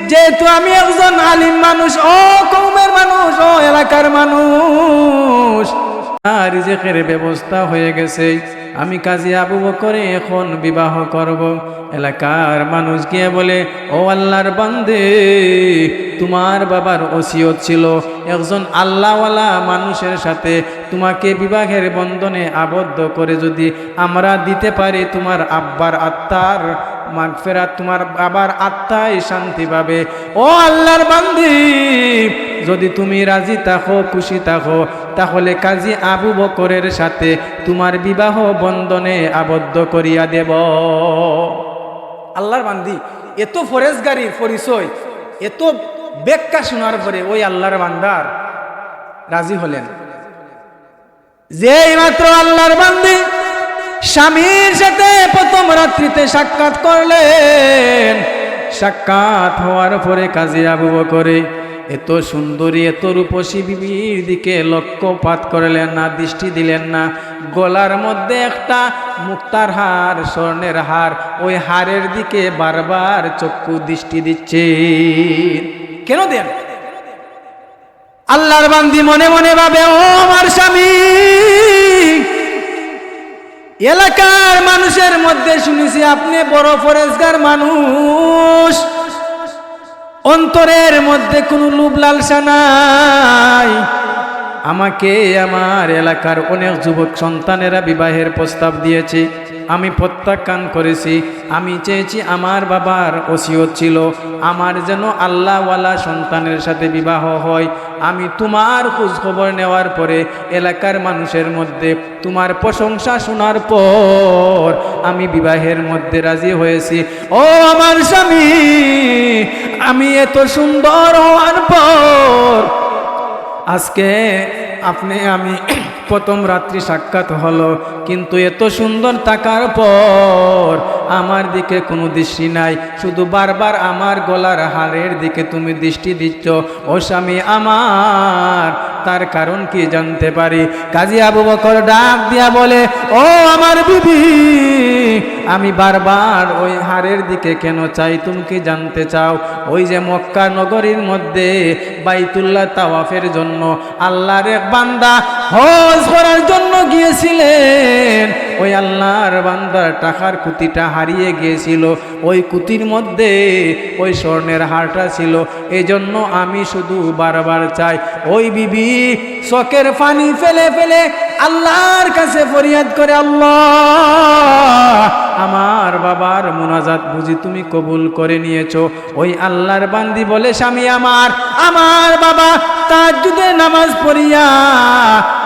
যেহেতু আমি একজন আলিম মানুষ, ও কওমের মানুষ, ও এলাকার মানুষ, আর রিজিকের ব্যবস্থা হয়ে গেছে, আমি কাজী আবু বকরে এখন বিবাহ করব।" এলাকার মানুষ গিয়ে বলে, "ও আল্লাহর বান্দে, তোমার বাবার ওসিয়ত ছিল একজন আল্লাহওয়ালা মানুষের সাথে তোমাকে বিবাহের বন্ধনে আবদ্ধ করে যদি আমরা দিতে পারি তোমার আব্বার আত্মার মাগফিরাত, তোমার বাবার আত্মায় শান্তি পাবে। ও আল্লাহর বান্দি, যদি তুমি রাজি থাকো, খুশি থাকো, তাহলে কাজী আবু বকরের সাথে তোমার বিবাহ বন্ধনে আবদ্ধ করিয়া দেব।" আল্লাহর বান্দি, এত পরেজগারির পরিচয়, এত ব্যাখ্যা শোনার পরে ওই আল্লাহর বান্দার রাজি হলেন। যেই মাত্র আল্লাহর বান্দি স্বামীর সাথে প্রথম রাত্রিতে সাক্ষাৎ করলেন, সাক্ষাৎ হওয়ার পরে কাজী আবু বকরে এত সুন্দরী, এত রূপসী বিবির দিকে লক্ষ্যপাত করলেন না, দৃষ্টি দিলেন না। গলার মধ্যে একটা মুক্তার হার, স্বর্ণের হার, ওই হারের দিকে বারবার চক্ষু দৃষ্টি দিচ্ছে। কেন দেন? আল্লাহর বান্দি মনে মনে ভাবে, "ও আমার স্বামী, এলাকার মানুষের মধ্যে শুনেছি আপনি বড় পরেজগার মানুষ, অন্তরের মধ্যে কোনো লোভ লালসা নাই। আমাকে আমার এলাকার অনেক যুবক সন্তানেরা বিবাহের প্রস্তাব দিয়েছে, আমি প্রত্যাখ্যান করেছি। আমি চেয়েছি, আমার বাবার ওসিয়ত ছিল আমার যেন আল্লাহওয়ালা সন্তানের সাথে বিবাহ হয়। আমি তোমার খোঁজ খবর নেওয়ার পরে এলাকার মানুষের মধ্যে তোমার প্রশংসা শোনার পর আমি বিবাহের মধ্যে রাজি হয়েছি।" ও আমার স্বামী, আমি এত সুন্দর হওয়ার পর আজকে আপনি আমি প্রথম রাত্রি সাক্ষাৎ হলো, কিন্তু এত সুন্দর থাকার পর আমার দিকে কোনো দৃষ্টি নাই, শুধু বারবার আমার গলার হারের দিকে তুমি দৃষ্টি দিচ্ছ। ও স্বামী আমার, তার কারণ কি জানতে পারি? কাজী আবু বকর ডাক দিয়া বলে, "ও আমার বিবি, আমি বারবার ওই হাড়ের দিকে কেন চাই, তুমি কি জানতে চাও?" ওই যে মক্কা নগরীর মধ্যে বাইতুল্লাহ তাওয়াফের জন্য আল্লাহর এক বান্দা হজ করার জন্য গিয়েছিলেন, ওই আল্লাহর বান্দার টাকার কুতিটা হারিয়ে গিয়েছিল। ওই কুতির মধ্যে ওই স্বর্ণের হারটা ছিল, এই জন্য আমি শুধু বারবার চাই। ওই বিবি চোখের পানি ফেলে ফেলে আল্লাহর কাছে ফরিয়াদ করে, "আল্লাহ, আমার বাবার মুনাজাত বুঝি তুমি কবুল করে নিয়েছো?" ওই আল্লাহর বান্দি বলে, "স্বামী আমার, আমার বাবা তাহাজ্জুদের নামাজ পড়িয়া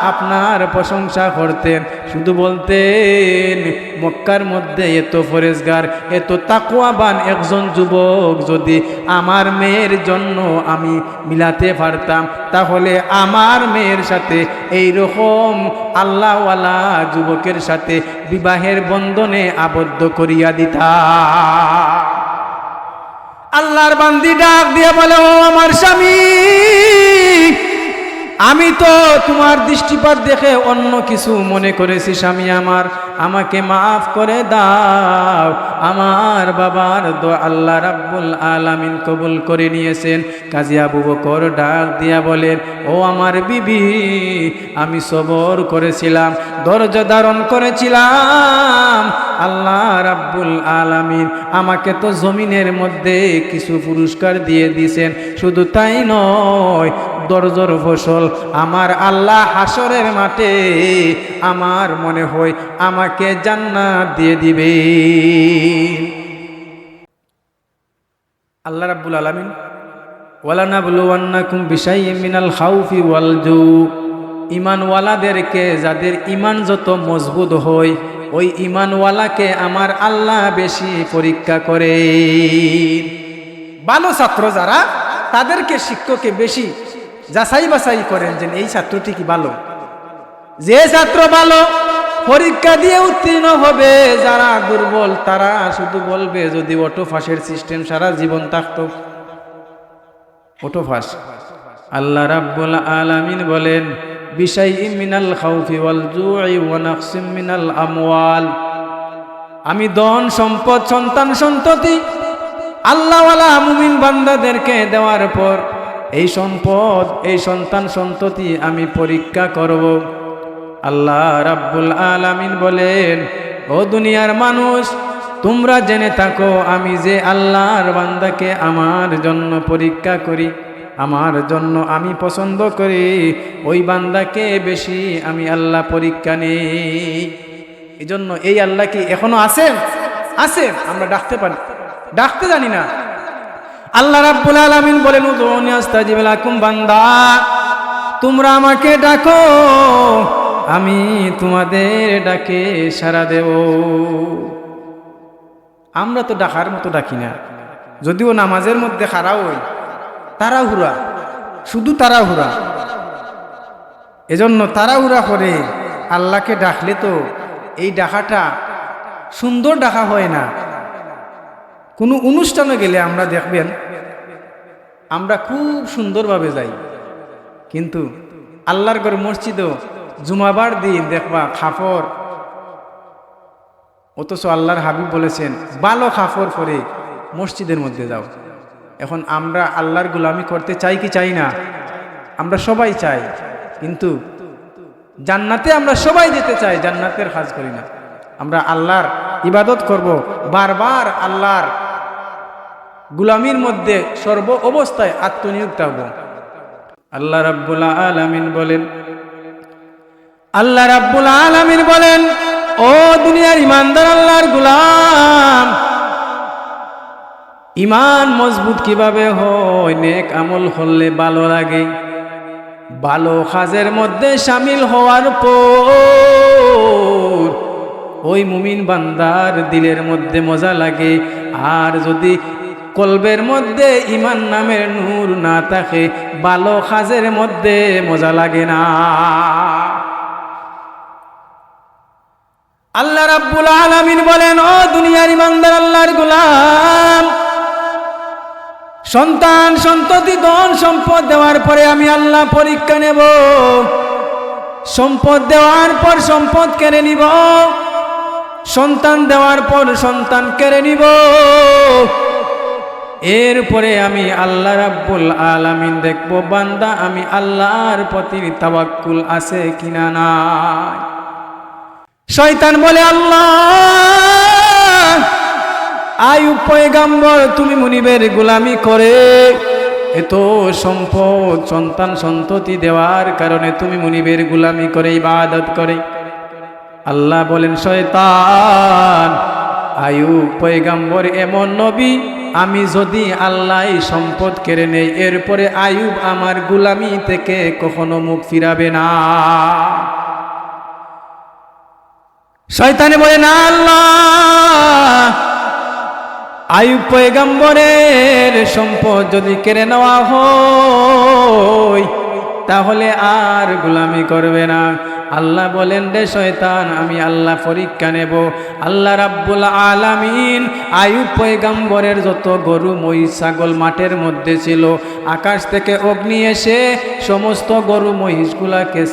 আপনার প্রশংসা করতেন, শুধু বলতেন, 'মক্কার মধ্যে এত পরেজগার, এত তাকওয়াবান একজন যুবক যদি আমার মেয়ের জন্য আমি মিলাতে পারতাম, তাহলে আমার মেয়ের সাথে এই রকম আল্লাহওয়ালা যুবকের সাথে বিবাহের বন্ধনে আবদ্ধ করিয়া দিতাম।'" আল্লাহর বান্দি ডাক দিয়া বলে, "ও আমার স্বামী, আমি তো তোমার দৃষ্টিপাত দেখে অন্য কিছু মনে করেছি, স্বামী আমার, আমাকে মাফ করে দাও। আমার বাবার দোয়া আল্লাহ রাব্বুল আলামিন কবুল করে নিয়েছেন।" কাজী আবু বকর ডাক দিয়া বলেন, "ও আমার বিবি, আমি সবর করেছিলাম, ধৈর্য ধারণ করেছিলাম। আল্লাহ রাব্বুল আলামিন আমাকে তো জমিনের মধ্যে কিছু পুরস্কার দিয়ে দিয়েছেন, শুধু তাই নয়, ধৈর্যর ফসল আমার আল্লাহ হাশরের মাঠে আমার মনে হয় আমাকে জান্নাত দিয়ে দিবে।" আল্লাহ রাব্বুল আলামিন, "ওয়ালানাবলুওয়ান্নাকুম বিশাইইম মিনাল খাউফি ওয়াল জু।" ঈমানওয়ালাদেরকে, যাদের ঈমান যত মজবুত হয়, ওই ঈমানওয়ালাকে আমার আল্লাহ বেশি পরীক্ষা করে। ভালো ছাত্র যারা, তাদেরকে শিক্ষকে বেশি যাচাই বাছাই করেন যে এই ছাত্রটি কি ভালো। যে ছাত্র ভালো পরীক্ষা দিয়ে উত্তীর্ণ হবে, যারা দুর্বল তারা শুধু বলবে, "যদি অটো পাসের সিস্টেম সারা জীবন থাকতো, অটো পাস।" আল্লাহ রাব্বুল আলামিন বলেন, "বিশাইইম মিনাল খাউফি ওয়াল জুই ওয়া নাকসিম মিনাল আমওয়াল।" আমি ধন সম্পদ, সন্তান সন্ততি আল্লাহওয়ালা মুমিন বান্দাদেরকে দেওয়ার পর এই সম্পদ, এই সন্তান সন্ততি আমি পরীক্ষা করব। আল্লাহ রাব্বুল আলামিন বলেন, "ও দুনিয়ার মানুষ, তোমরা জেনে থাকো, আমি যে আল্লাহর বান্দাকে আমার জন্য পরীক্ষা করি, আমার জন্য আমি পছন্দ করি, ওই বান্দাকে বেশি আমি আল্লাহ পরীক্ষা নেই।" এই জন্য এই আল্লাহ কি এখনো আছেন? আছেন, আমরা ডাকতে পারি, ডাকতে জানি না। আল্লাহ রাব্বুল আলামিন বলেন, "উদউনি আস্তাজিব লাকুম", বান্দা, তোমরা আমাকে ডাকো, আমি তোমাদের ডাকে সাড়া দেব। আমরা তো ডাকার মতো ডাকি না, যদিও নামাজের মধ্যে খাড়া হই, তাড়াহুড়া, শুধু তাড়াহুড়া। এজন্য তাড়াহুড়া করে আল্লাহকে ডাকলে তো এই ডাকাটা সুন্দর ডাকা হয় না। কোনো অনুষ্ঠানে গেলে আমরা দেখবেন, আমরা খুব সুন্দরভাবে যাই, কিন্তু আল্লাহর ঘর মসজিদও জুমাবার দিন দেখবা কাপড়, অথচ আল্লাহর হাবিব বলেছেন, "ভালো কাপড় পরে মসজিদের মধ্যে যাও।" এখন আমরা আল্লাহর গোলামি করতে চাই কি চাই না? আমরা সবাই চাই, কিন্তু জান্নাতে আমরা সবাই যেতে চাই, জান্নাতের কাজ করি না। আমরা আল্লাহর ইবাদত করব, বারবার আল্লাহর গোলামির মধ্যে সর্ব অবস্থায় আত্মনিয়োগ থাকব। আল্লাহ রাব্বুল আলামিন বলেন, আল্লাহ রাব্বুল আলামিন বলেন, "ও দুনিয়ার ইমানদার আল্লাহর গোলাম, ইমান মজবুত কিভাবে হয়? নেক আমল করলে ভালো লাগে। ভালো কাজের মধ্যে শামিল হওয়ার পর ওই মুমিন বান্দার দিলের মধ্যে মজা লাগে। আর যদি কলবের মধ্যে ইমান নামের নূর না থাকে, ভালো কাজের মধ্যে মজা লাগে না।" আল্লাহ রাব্বুল আলামিন বলেন, "ও দুনিয়ার ইমানদার আল্লাহর গোলাম, সন্তান সন্ততি ধন সম্পদ দেওয়ার পরে আমি আল্লাহ পরীক্ষা নেব। সম্পদ দেওয়ার পর সম্পদ কেড়ে নিব, সন্তান দেওয়ার পর সন্তান কেড়ে নিব। এরপরে আমি আল্লাহ রাব্বুল আলামিন দেখব, বান্দা আমি আল্লাহর প্রতি তাওয়াক্কুল আছে কিনা নাই। শয়তান বলে, "আল্লাহ, আইয়ুব পয়গাম্বর তুমি মুনিবের গোলামি করে, এত সম্পদ, সন্তান সন্ততি দেওয়ার কারণে তুমি মুনিবের গোলামি করে, ইবাদত করে।" আল্লাহ বলেন, "শয়তান, আইয়ুব পয়গাম্বর এমন নবী, আমি যদি আল্লাহ এই সম্পদ কেড়ে নেই, এরপরে আইয়ুব আমার গোলামি থেকে কখনো মুখ ফিরাবে না।" শয়তানে বলে, "না আল্লাহ, আইয়ুব পয়গাম্বরের সম্পদ যদি কেড়ে নেওয়া হয়, তাহলে আর গোলামি করবে না।" আল্লাহ বলেন, "রে শয়তান, আমি আল্লাহ পরীক্ষা নেব।" আল্লাহ রাব্বুল আলামিন আইয়ুব পয়গাম্বরের যত গরু, মহিষ, ছাগল মাঠের মধ্যে ছিল, আকাশ থেকে অগ্নি এসে সমস্ত গরু, মহিষগুলাকে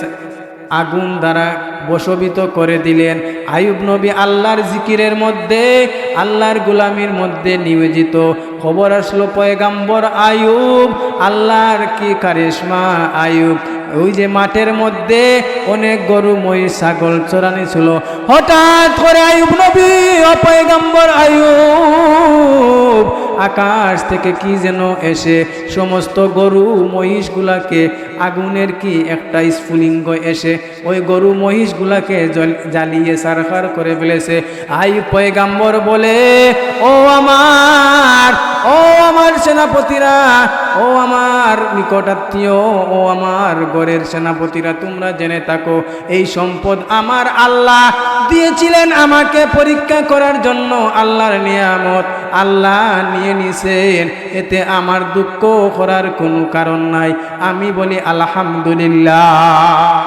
আগুন দ্বারা ভস্মীভূত করে দিলেন। আইয়ুব নবী আল্লাহর জিকিরের মধ্যে, আল্লাহর গোলামির মধ্যে নিয়োজিত। খবর আসলো, পয়গাম্বর আইয়ুব, আল্লাহর কি কারিশমা আইয়ুব। ওই যে মাঠের মধ্যে অনেক গরু, মহিষ, ছাগল চরানি ছিল, হঠাৎ করে আইয়ুব নবী, ও পয়গাম্বর আইয়ুব, আকাশ থেকে কি যেন এসে সমস্ত গরু, মহিষগুলাকে আগুনের কি একটা স্ফুলিঙ্গ এসে ওই গরু মহিষগুলাকে জল-, জ্বালিয়ে ছারখার করে ফেলেছে। আইয়ুব পয়গাম্বর বলে, "ও আমার, ও আমার সেনাপতিরা, ও আমার নিকটাত্মীয়, ও আমার ঘরের সেনাপতিরা, তোমরা জেনে থাকো, এই সম্পদ আমার আল্লাহ দিয়েছিলেন আমাকে পরীক্ষা করার জন্য, আল্লাহর নিয়ামত আল্লাহ নিয়ে নিছেন, এতে আমার দুঃখ করার কোনো কারণ নাই।" আমি বলি, "আলহামদুলিল্লাহ।"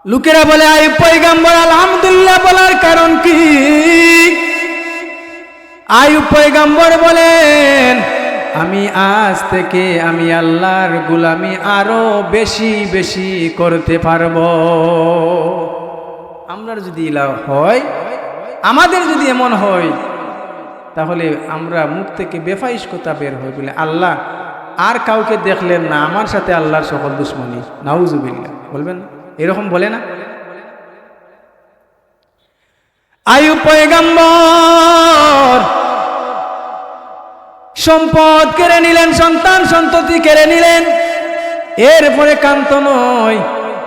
লোকেরা বলে, "আইয়ুব পয়গাম্বর আলহামদুলিল্লাহ বলার কারণ কি?" আইয়ুব পয়গাম্বর বলেন, "আমি আজ থেকে আমি আল্লাহর গোলামি আরো বেশি বেশি করতে পারবো।" আমরার যদি ইলা হয়, আমাদের যদি এমন হয়, তাহলে আমরা মুখ থেকে বেফাইস কথা বের হয় বলে, "আল্লাহ আর কাউকে দেখলেন না, আমার সাথে আল্লাহর সকল দুশমনি।" নাউজুবিল্লাহ বলবেন না? এরকম বলে না? আইয়ুব পয়গাম্বর সম্পদ কেড়ে নিলেন, সন্তান সন্ততি কেড়ে নিলেন, এরপরে কান্ত নয়,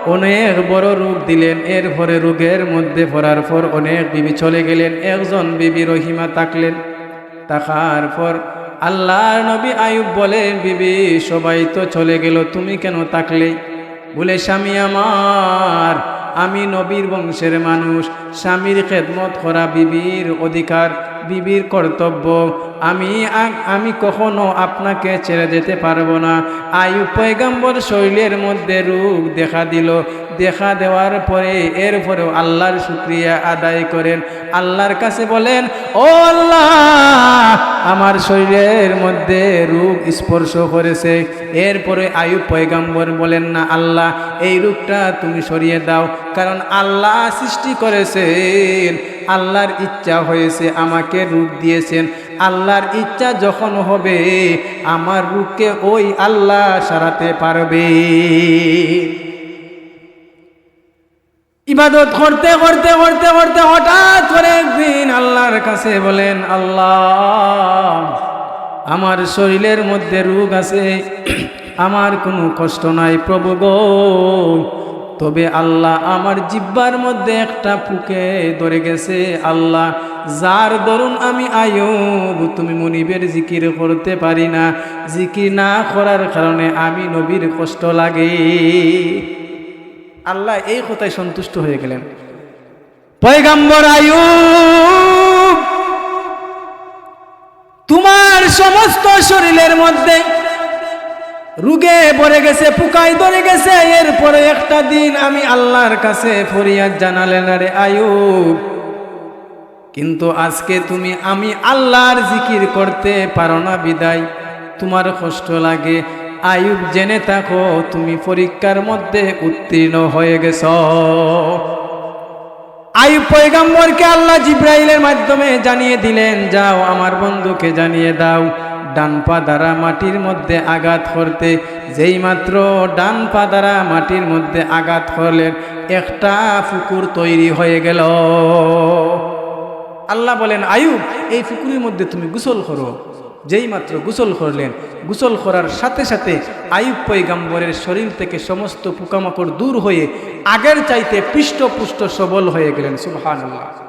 অনেক বড় রোগ দিলেন। এরপরে রোগের মধ্যে পড়ার পর অনেক বিবি চলে গেলেন, একজন বিবি রহিমা থাকলেন। থাকার পর আল্লাহর নবী আইয়ুব বলেন, "বিবি, সবাই তো চলে গেল, তুমি কেন থাকলে?" বলে, "স্বামী আমার, আমি নবীর বংশের মানুষ, স্বামীর খেদমত করা বিবির অধিকার, বিবির কর্তব্য। আমি আ-, আমি কখনো আপনাকে ছেড়ে যেতে পারবো না।" আইয়ুব পয়গাম্বর শরীরের মধ্যে রোগ দেখা দিল, দেখা দেওয়ার পরে এরপরেও আল্লাহর শুকরিয়া আদায় করেন, আল্লাহর কাছে বলেন, "ও আল্লাহ, আমার শরীরের মধ্যে রোগ স্পর্শ করেছে।" এরপরে আইয়ুব পয়গাম্বর বলেন, "না আল্লাহ, এই রোগটা তুমি সরিয়ে দাও, কারণ আল্লাহ সৃষ্টি করেছেন, আল্লাহর ইচ্ছা হয়েছে, আমাকে রোগ দিয়েছেন, আল্লাহর ইচ্ছা যখন হবে, আমার রোগকে ওই আল্লাহ সারাতে পারবে।" ইবাদত করতে করতে করতে করতে হঠাৎ করে একদিন আল্লাহর কাছে বলেন, "আল্লাহ, আমার শরীরের মধ্যে রোগ আছে, আমার কোনো কষ্ট নাই প্রভু গো, তবে আল্লাহ, আমার জিব্বার মধ্যে একটা পোকে ধরে গেছে আল্লাহ, যার দরুন আমি আইয়ুব তুমি মুনিবের জিকির করতে পারি না, জিকির না করার কারণে আমি নবীর কষ্ট লাগে।" আল্লাহ এই কথায় সন্তুষ্ট হয়ে গেলেন। "পয়গাম্বর আইয়ুব, তোমার সমস্ত শরীরের মধ্যে রোগে ভরে গেছে, পোকায় ধরে গেছে, এরপরে একটা দিন আমি আল্লাহর কাছে ফরিয়াদ জানালে না রে আইয়ুব, কিন্তু আজকে তুমি আমি আল্লাহর জিকির করতে পারো না বিধায় তুমার কষ্ট লাগে। আইয়ুব, জেনে থাকো, তুমি পরীক্ষার মধ্যে উত্তীর্ণ হয়ে গেছো। আইয়ুব পয়গম্বরকে আল্লাহ জিব্রাইলের মাধ্যমে জানিয়ে দিলেন, "যাও, আমার বন্ধুকে জানিয়ে দাও, ডান পা দ্বারা মাটির মধ্যে আঘাত করতে।" যেই মাত্র ডান পা দ্বারা মাটির মধ্যে আঘাত করলেন, একটা পুকুর তৈরি হয়ে গেল। আল্লাহ বলেন, "আইয়ুব, এই পুকুরের মধ্যে তুমি গোসল করো।" যেই মাত্র গোসল করলেন, গোসল করার সাথে সাথে আইয়ুব পয়গম্বরের শরীর থেকে সমস্ত পোকামাকড় দূর হয়ে আগের চাইতে হৃষ্টপুষ্ট সবল হয়ে গেলেন। সুবহানাল্লাহ।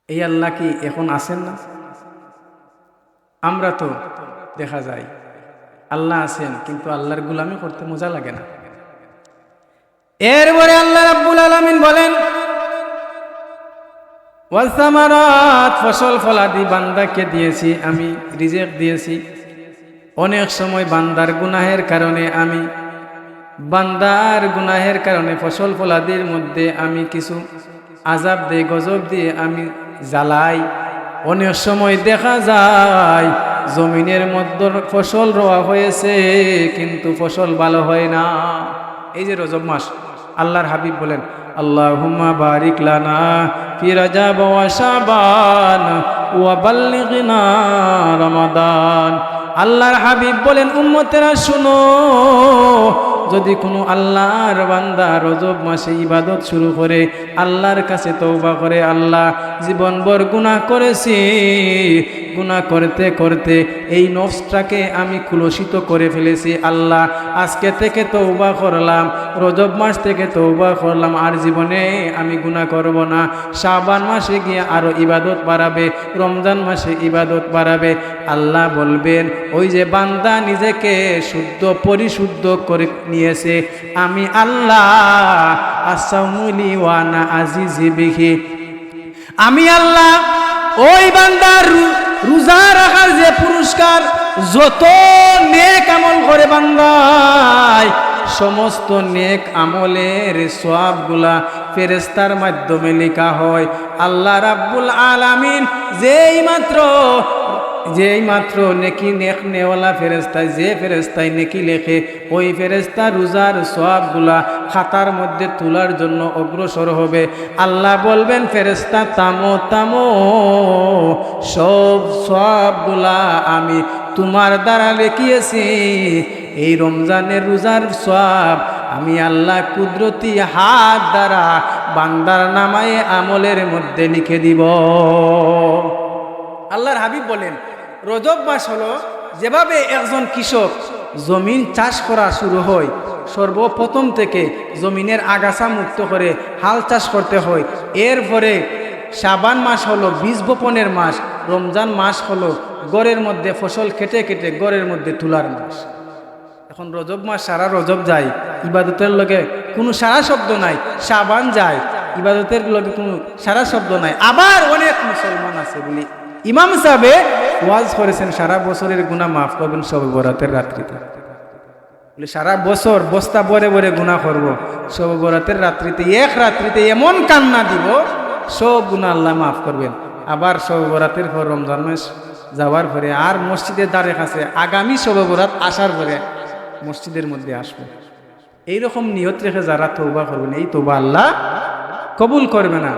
এই আল্লাহ কি এখন আছেন না? আমরা তো দেখা যায় আল্লাহ আছেন, কিন্তু আল্লাহর গোলামি করতে মজা লাগে না। এরপরে আল্লাহ রাব্বুল আলামিন বলেন, "ওয়াস সামারাত, ফসল ফলাদি বান্দাকে দিয়েছি আমি, রিজিক দিয়েছি। অনেক সময় বান্দার গুনাহের কারণে আমি, বান্দার গুনাহের কারণে ফসল ফলাদির মধ্যে আমি কিছু আযাব দেই, গজব দিয়ে আমি জ্বালাই। অনেক সময় দেখা যায় জমিনের মধ্যে ফসল রোয়া হয়েছে, কিন্তু ফসল ভালো হয় না।" এই যে রজব মাস, আল্লাহর হাবিব বলেন, "আল্লাহুম্মা বারিক লানা ফি রাজাব ওয়া শাবান ওয়া বাল্লিগনা রমাদান।" আল্লাহর হাবিব বলেন, "উম্মতেরা শুনো, যদি কোনো আল্লাহর বান্দা রজব মাসে ইবাদত শুরু করে, আল্লাহর কাছে তওবা করে, 'আল্লাহ, জীবনভর গুনাহ করেছি, গুনাহ করতে করতে এই নফসটাকে আমি কলুষিত করে ফেলেছি। আল্লাহ, আজকে থেকে তওবা করলাম, রজব মাস থেকে তওবা করলাম, আর জীবনে আমি গুনাহ করব না।' শাবান মাসে গিয়ে আরো ইবাদত বাড়াবে, রমজান মাসে ইবাদত বাড়াবে। আল্লাহ বলবেন, ওই যে বান্দা নিজেকে শুদ্ধ পরিশুদ্ধ করে নিয়েছে, আমি আল্লাহ, আসাউমুলি ওয়ানা আজিজি বিহি, আমি আল্লাহ ওই বান্দার রু-, রোজা রাখার যে পুরস্কার, যত নেক আমল করে বান্দায়, সমস্ত নেক আমলের সওয়াবগুলা ফেরেশতার মাধ্যমে লেখা হয়। আল্লাহ রাব্বুল আলামিন যেই মাত্র, যেই মাত্র নেকি, নেক নেওয়ালা ফেরেশতায়, যে ফেরেশতায় নেকি লেখে, ওই ফেরেশতা রোজার সওয়াবগুলা খাতার মধ্যে তোলার জন্য অগ্রসর হবে। আল্লাহ বলবেন, "ফেরেশতা, থামো, থামো, সব সওয়াবগুলা আমি তোমার দ্বারা লেখিয়েছি। এই রমজানের রোজার সওয়াব আমি আল্লাহ কুদরতি হাত দ্বারা বান্দার নামায়ে আমলের মধ্যে লিখে দিব।" আল্লাহর হাবিব বলেন, রজব মাস হলো, যেভাবে একজন কৃষক জমিন চাষ করা শুরু হয়, সর্বপ্রথম থেকে জমিনের আগাছা মুক্ত করে হাল চাষ করতে হয়। এরপরে শাবান মাস হলো বীজ বপনের মাস, রমজান মাস হলো ঘরের মধ্যে ফসল কেটে কেটে ঘরের মধ্যে তোলার মাস। এখন রজব মাস, সারা রজব যায়, ইবাদতের লগে কোনো সারা শব্দ নাই। শাবান যায়, ইবাদতের লগে কোনো সারা শব্দ নাই। আবার অনেক মুসলমান আছে বলি, ইমাম সাহেবে ওয়াজ করেছেন, সারা বছরের গুনাহ মাফ করবেন শবে বরাতের রাত্রিতে। বলে, সারা বছর বস্তা ভরে ভরে গুনাহ করব, শবে বরাতের রাত্রিতে, এক রাত্রিতে এমন কান্না দিব, সব গুনাহ আল্লাহ মাফ করবেন। আবার শবে বরাতের পর রমজান মাস যাওয়ার পরে আর মসজিদের ধারে কাছে আগামী শবে বরাত আসার পরে মসজিদের মধ্যে আসবো। এইরকম নিয়ত রেখে যারা তওবা করবেন, এই তওবা আল্লাহ কবুল করবে না।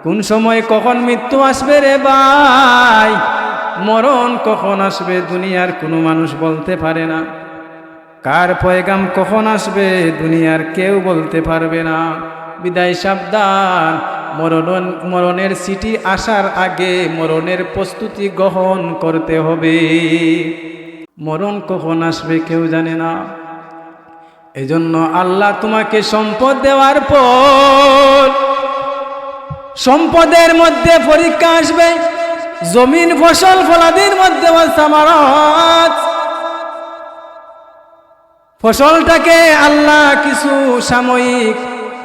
কোন সময় কখন মৃত্যু আসবে রে ভাই, মরণ কখন আসবে, দুনিয়ার কোনো মানুষ বলতে পারে না। কার পয়গাম কখন আসবে, দুনিয়ার কেউ বলতে পারবে না। বিদায় সাবধান, মরণ, মরণের চিঠি আসার আগে মরণের প্রস্তুতি গ্রহণ করতে হবে। মরণ কখন আসবে কেউ জানে না। এজন্য আল্লাহ তোমাকে সম্পদ দেওয়ার পর সম্পদের মধ্যে পরীক্ষা আসবে। জমিন ফসল ফলাদির মধ্যে ওয়াস সামারাত, ফসলটাকে আল্লাহ কিছু সাময়িক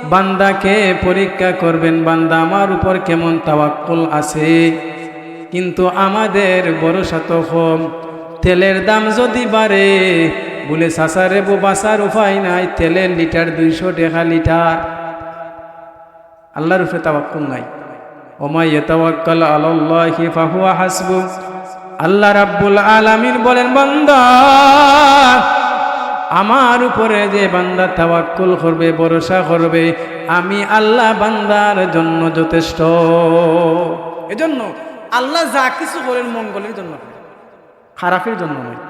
বান্দাকে পরীক্ষা করবেন, বান্দা আমার উপর কেমন তাওয়াক্কুল আছে। কিন্তু আমাদের ভরসা তো কম। তেলের দাম যদি বাড়ে, বলে, "চাচা রে বা, বাঁচার উপায় নাই, তেলের লিটার দুইশো টেকা লিটার।" আল্লাহর উপরে তাওয়াক্কুল নাই। ওমা ইয়াতাওয়াক্কাল আলাল্লাহি ফাহুয়া হাসবু। আল্লাহ রাব্বুল আলামিন বলেন, বান্দা, আমার উপরে যে বান্দা তাওয়াক্কুল করবে, ভরসা করবে, আমি আল্লাহ বান্দার জন্য যথেষ্ট। এজন্য আল্লাহ যা কিছু করেন মঙ্গলের জন্য, খারাপের জন্য নয়।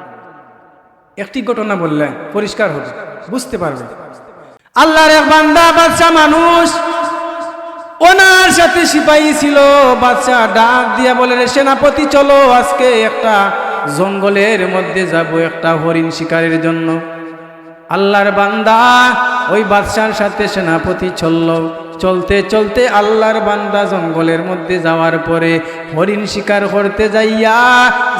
একটি ঘটনা বললে পরিষ্কার হবে, বুঝতে পারবে। আল্লাহর এক বান্দা, বাদশা মানুষ, ওনার সাথে সিপাহী ছিল। বাদশা ডাক দিয়া বলে, "রে সেনাপতি, চলো, আজকে একটা জঙ্গলের মধ্যে যাব, একটা হরিণ শিকারের জন্য।" আল্লাহর বান্দা ওই বাদশার সাথে সেনাপতি চলল। চলতে চলতে আল্লাহর বান্দা জঙ্গলের মধ্যে যাওয়ার পরে হরিণ শিকার করতে যাইয়া,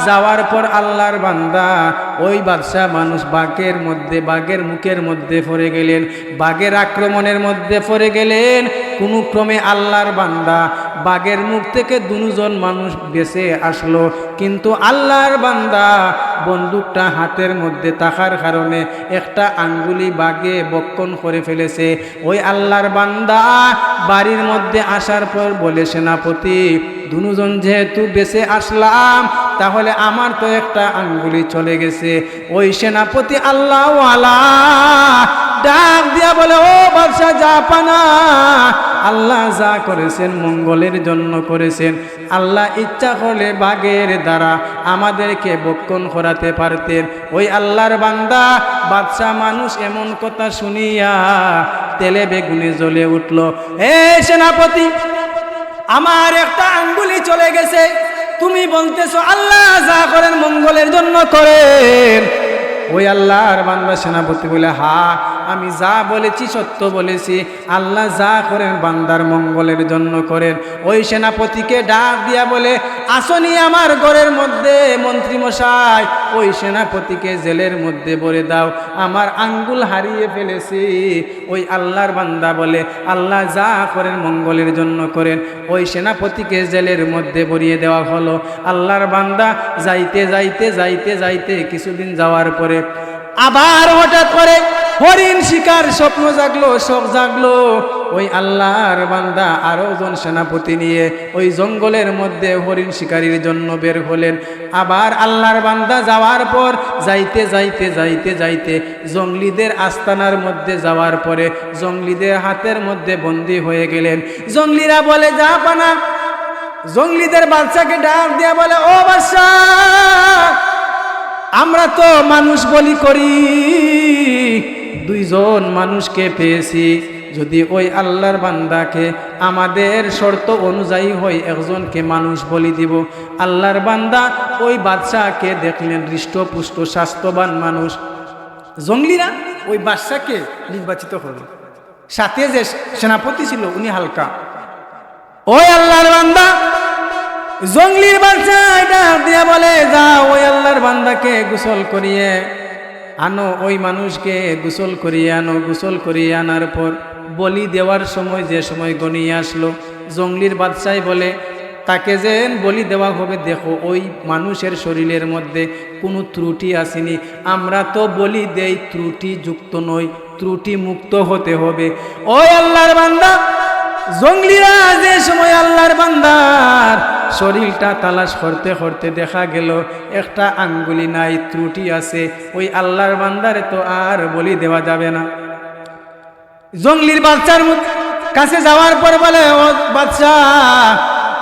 যাওয়ার পর আল্লাহর বান্দা ওই বাদশা মানুষ বাঘের মধ্যে, বাঘের মুখের মধ্যে পড়ে গেলেন, বাঘের আক্রমণের মধ্যে পড়ে গেলেন। কোনো ক্রমে আল্লাহর বান্দা বাঘের মুখ থেকে দুজন মানুষ বেঁচে আসলো, কিন্তু আল্লাহর বান্দা বন্দুকটা হাতের মধ্যে থাকার কারণে একটা আঙ্গুলি বাঘে ভক্ষণ করে ফেলেছে। ওই আল্লাহর বান্দা বাড়ির মধ্যে আসার পর বলে, "সেনাপতি, দুজন যেহেতু বেঁচে আসলাম, তাহলে আমার তো একটা আঙ্গুলি চলে গেছে।" ওই সেনাপতি আল্লাহওয়ালা ডাক দিয়া বলে, "ও বাদশা জাহাপানা, আল্লাহ যা করেছেন মঙ্গলের জন্য করেছেন। আল্লাহ ইচ্ছা করলে বাঘের দ্বারা আমাদেরকে ভক্ষণ করাতে পারতেন।" ওই আল্লাহর বান্দা বাদশা মানুষ এমন কথা শুনিয়া তেলে বেগুনে জ্বলে উঠল। "এ সেনাপতি, আমার একটা আঙ্গুলি চলে গেছে, তুমি বলতেছো আল্লাহ যা করেন মঙ্গলের জন্য করেন?" ওই আল্লাহর বান্দা সেনাপতি বলে, "হ্যাঁ, আমি যা বলেছি সত্য বলেছি, আল্লাহ যা করেন বান্দার মঙ্গলের জন্য করেন।" ওই সেনাপতিকে ডাক দিয়া বলে, "আসনি আমার ঘরের মধ্যে মন্ত্রী মশাই, ওই সেনাপতিকে জেলের মধ্যে ভরে দাও, আমার আঙ্গুল হারিয়ে ফেলেছি।" ওই আল্লাহর বান্দা বলে, "আল্লাহ যা করেন মঙ্গলের জন্য করেন।" ওই সেনাপতিকে জেলের মধ্যে ভরিয়ে দেওয়া হলো। আল্লাহর বান্দা যাইতে যাইতে যাইতে যাইতে কিছুদিন যাওয়ার পরে আবার হঠাৎ করে হরিণ শিকার স্বপ্ন জাগলো, শখ জাগলো। ওই আল্লাহর বান্দা আরো জন সেনাপতি নিয়ে ওই জঙ্গলের মধ্যে হরিণ শিকারির জন্য বের হলেন। আবার আল্লাহর বান্দা যাওয়ার পর যাইতে যাইতে যাইতে যাইতে জঙ্গলিদের আস্তানার মধ্যে যাওয়ার পরে জঙ্গলিদের হাতের মধ্যে বন্দী হয়ে গেলেন। জঙ্গলিরা বলে, "জাহাপানা।" জঙ্গলিদের বাদশাকে ডাক দিয়া বলে, "ও বাদশা, আমরা তো মানুষ বলি করি, দুইজন মানুষকে পেয়েছি, যদি ওই আল্লাহর বান্দাকে আমাদের শর্ত অনুযায়ী হয়, একজনকে মানুষ বলি দিব।" আল্লাহর বান্দা ওই বাদশাকে দেখলেন, হৃষ্টপুষ্ট স্বাস্থ্যবান মানুষ। জঙ্গলিরা ওই বাদশাকে নির্বাচিত করল, সাথে যে সেনাপতি ছিল উনি হালকা। ওই আল্লাহর বান্দা, জঙ্গলির বাদশা এটা দিয়া বলে, "যাও, ওই আল্লাহর বান্দাকে গোসল করিয়ে আনো, ওই মানুষকে গোসল করিয়ে আনো।" গোসল করিয়ে আনার পর বলি দেওয়ার সময় যে সময় গনিয়ে আসলো, জঙ্গলির বাদশায় বলে, "তাকে যেন বলি দেওয়া হবে, দেখো ওই মানুষের শরীরের মধ্যে কোনো ত্রুটি আসেনি। আমরা তো বলি দেই ত্রুটি যুক্ত নই, ত্রুটি মুক্ত হতে হবে।" ওই আল্লাহর বান্দা, জঙ্গলিরা যে সময় আল্লাহর বান্দার শরীরটা তালাশ করতে করতে দেখা গেল একটা আঙ্গুলি নাই, ত্রুটি আছে, ওই আল্লাহর বান্দারে তো আর বলি দেওয়া যাবে না। জঙ্গলির বাদশার মু-, কাছে যাওয়ার পর বলে, "ও বাদশা,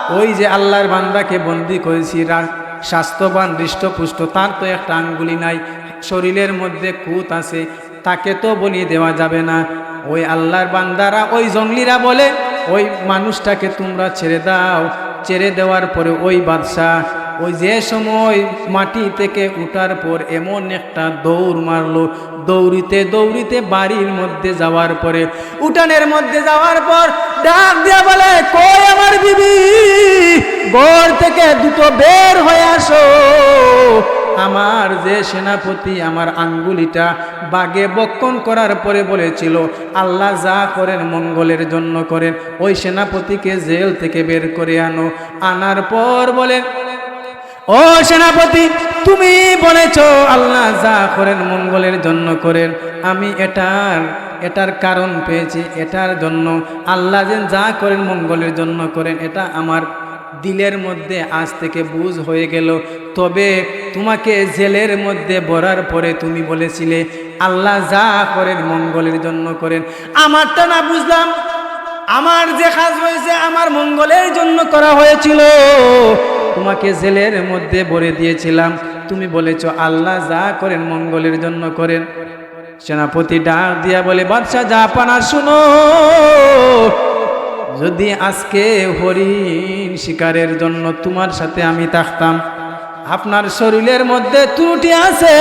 ওই যে আল্লাহর বান্দাকে বন্দী করেছি, রা-, স্বাস্থ্যবান, হৃষ্টপুষ্ট, তার তো একটা আঙ্গুলি নাই, শরীরের মধ্যে খুঁত আছে, তাকে তো বলি দেওয়া যাবে না।" ওই আল্লাহর বান্দারা, ওই জঙ্গলিরা বলে, "ওই মানুষটাকে তোমরা ছেড়ে দাও।" ছেড়ে দেওয়ার পরে ওই বাদশা, ওই যে সময় মাটি থেকে উঠার পর এমন একটা দৌড় মারলো, দৌড়িতে দৌড়িতে বাড়ির মধ্যে যাওয়ার পরে, উঠানের মধ্যে যাওয়ার পর ডাক দিয়া বলে, "কই আমার বিবি? ঘর থেকে দ্রুত বের হয়ে আসো। আমার যে সেনাপতি আমার আঙ্গুলিটা বাঘে ভক্ষণ করার পরে বলেছিল, 'আল্লাহ যা করেন মঙ্গলের জন্য করেন,' ওই সেনাপতিকে জেল থেকে বের করে আনো।" আনার পর বলে, "ও সেনাপতি, তুমি বলেছ আল্লাহ যা করেন মঙ্গলের জন্য করেন, আমি এটার এটার কারণ পেয়েছি, এটার জন্য আল্লাহ যেন যা করেন মঙ্গলের জন্য করেন, এটা আমার দিলের মধ্যে আজ থেকে বুঝ হয়ে গেল। তবে তোমাকে জেলের মধ্যে ভরার পরে তুমি বলেছিলে, "আল্লাহ যা করেন মঙ্গলের জন্য করেন।" আমারটা না বুঝলাম, আমার যে কাজ হয়েছে আমার মঙ্গলের জন্য করা হয়েছিল, তোমাকে জেলের মধ্যে ভরে দিয়েছিলাম, তুমি বলেছ, "আল্লাহ যা করেন মঙ্গলের জন্য করেন।" সেনাপতি ডাক দিয়া বলে, "বাদশাহ জাহাপানা, শুনো, যদি আজকে হরিণ শিকারের জন্য তোমার সাথে আমি থাকতাম, আপনার শরীরের মধ্যে ত্রুটি আছে,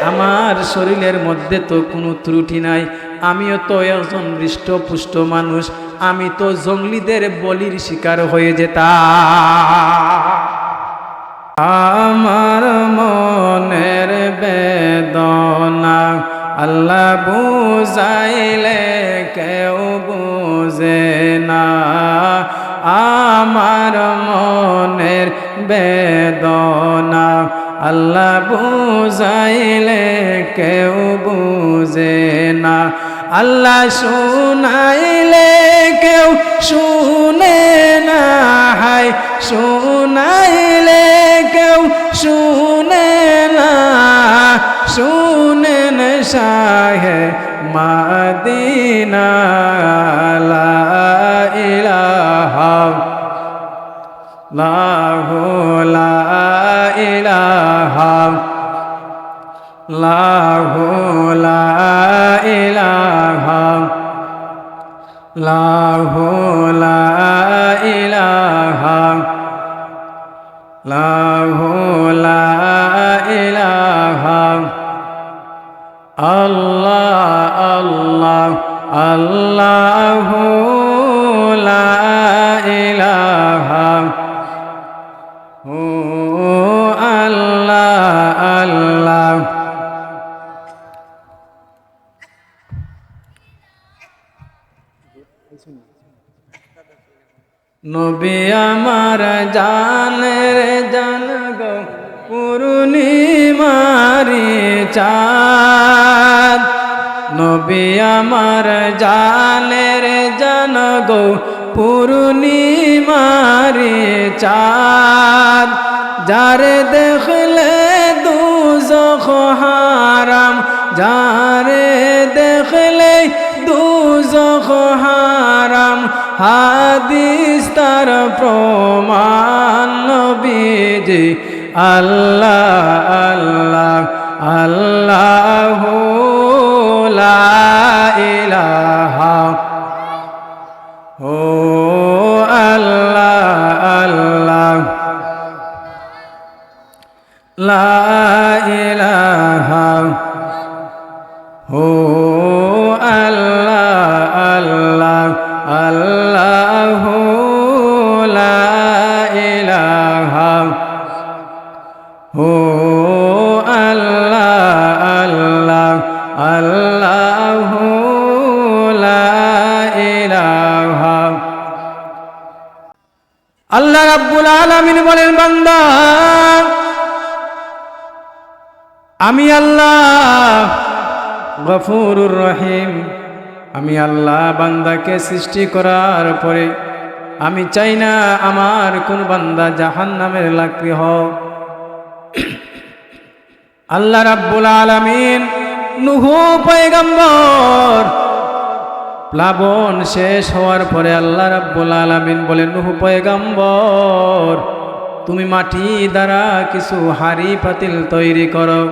আমার শরীরের মধ্যে তো কোনো ত্রুটি নাই, আমিও তো একজন হৃষ্টপুষ্ট মানুষ, আমি তো জঙ্গলিদের বলির শিকার হয়ে যেতাম।" আমার মনের বেদনা আল্লাহ বুঝাইলে কেউ বুঝে না। আমার মনের বেদনা আল্লাহ বুঝাইলে কেউ বুঝে না। আল্লাহ শুনাইলে কেউ শুনে না, হায় শুনাইলে কেউ শুনে না। শুনেন শাহে মাদিনা, লা ইলাহা লাহু, লা ইলাহা লাহু, লা ইলাহা লাহু, লা ইলাহা লাহু, লা ইলাহা। আল্লাহ, আল্লাহ, আল্লাহু, লা ইলাহা হু, আল্লাহ, আল্লাহ। নবী আমার জানের জান গো, পূর্ণিমারি চাঁদ। নবী আমার জানের জান গো, পূর্ণিমারি চাঁদ। যারে দেখলে দুজখ হারাম, যারে দেখলে দুজখ হারাম, হাদিস তার প্রমাণ নবীজি। আল্লাহ, আল্লাহ, আল্লাহু লা ইলাহা। ও আল্লাহ, আল্লাহ। লা ইলাহা। হু আল্লাহ, আল্লাহ, আল্লাহু লা ইলাহা। হু আল্লাহ, আল্লাহ, আল্লাহু লা ইলাহা। আল্লাহ রাব্বুল আলামিন বলেন, "বান্দা, আমি আল্লাহ গফুরুর রহিম, আমি আল্লাহ বান্দাকে সৃষ্টি করার পরে আমি চাই না আমার কোন বান্দা জাহান্নামের লাকড়ি হোক।" আল্লাহ রাব্বুল আলামিন নূহ পয়গম্বর প্লাবন শেষ হওয়ার পরে আল্লাহ রাব্বুল আলামিন বলে, "নূহ পয়গম্বর, তুমি মাটি দ্বারা কিছু হাড়ি পাতিল তৈরি করো।"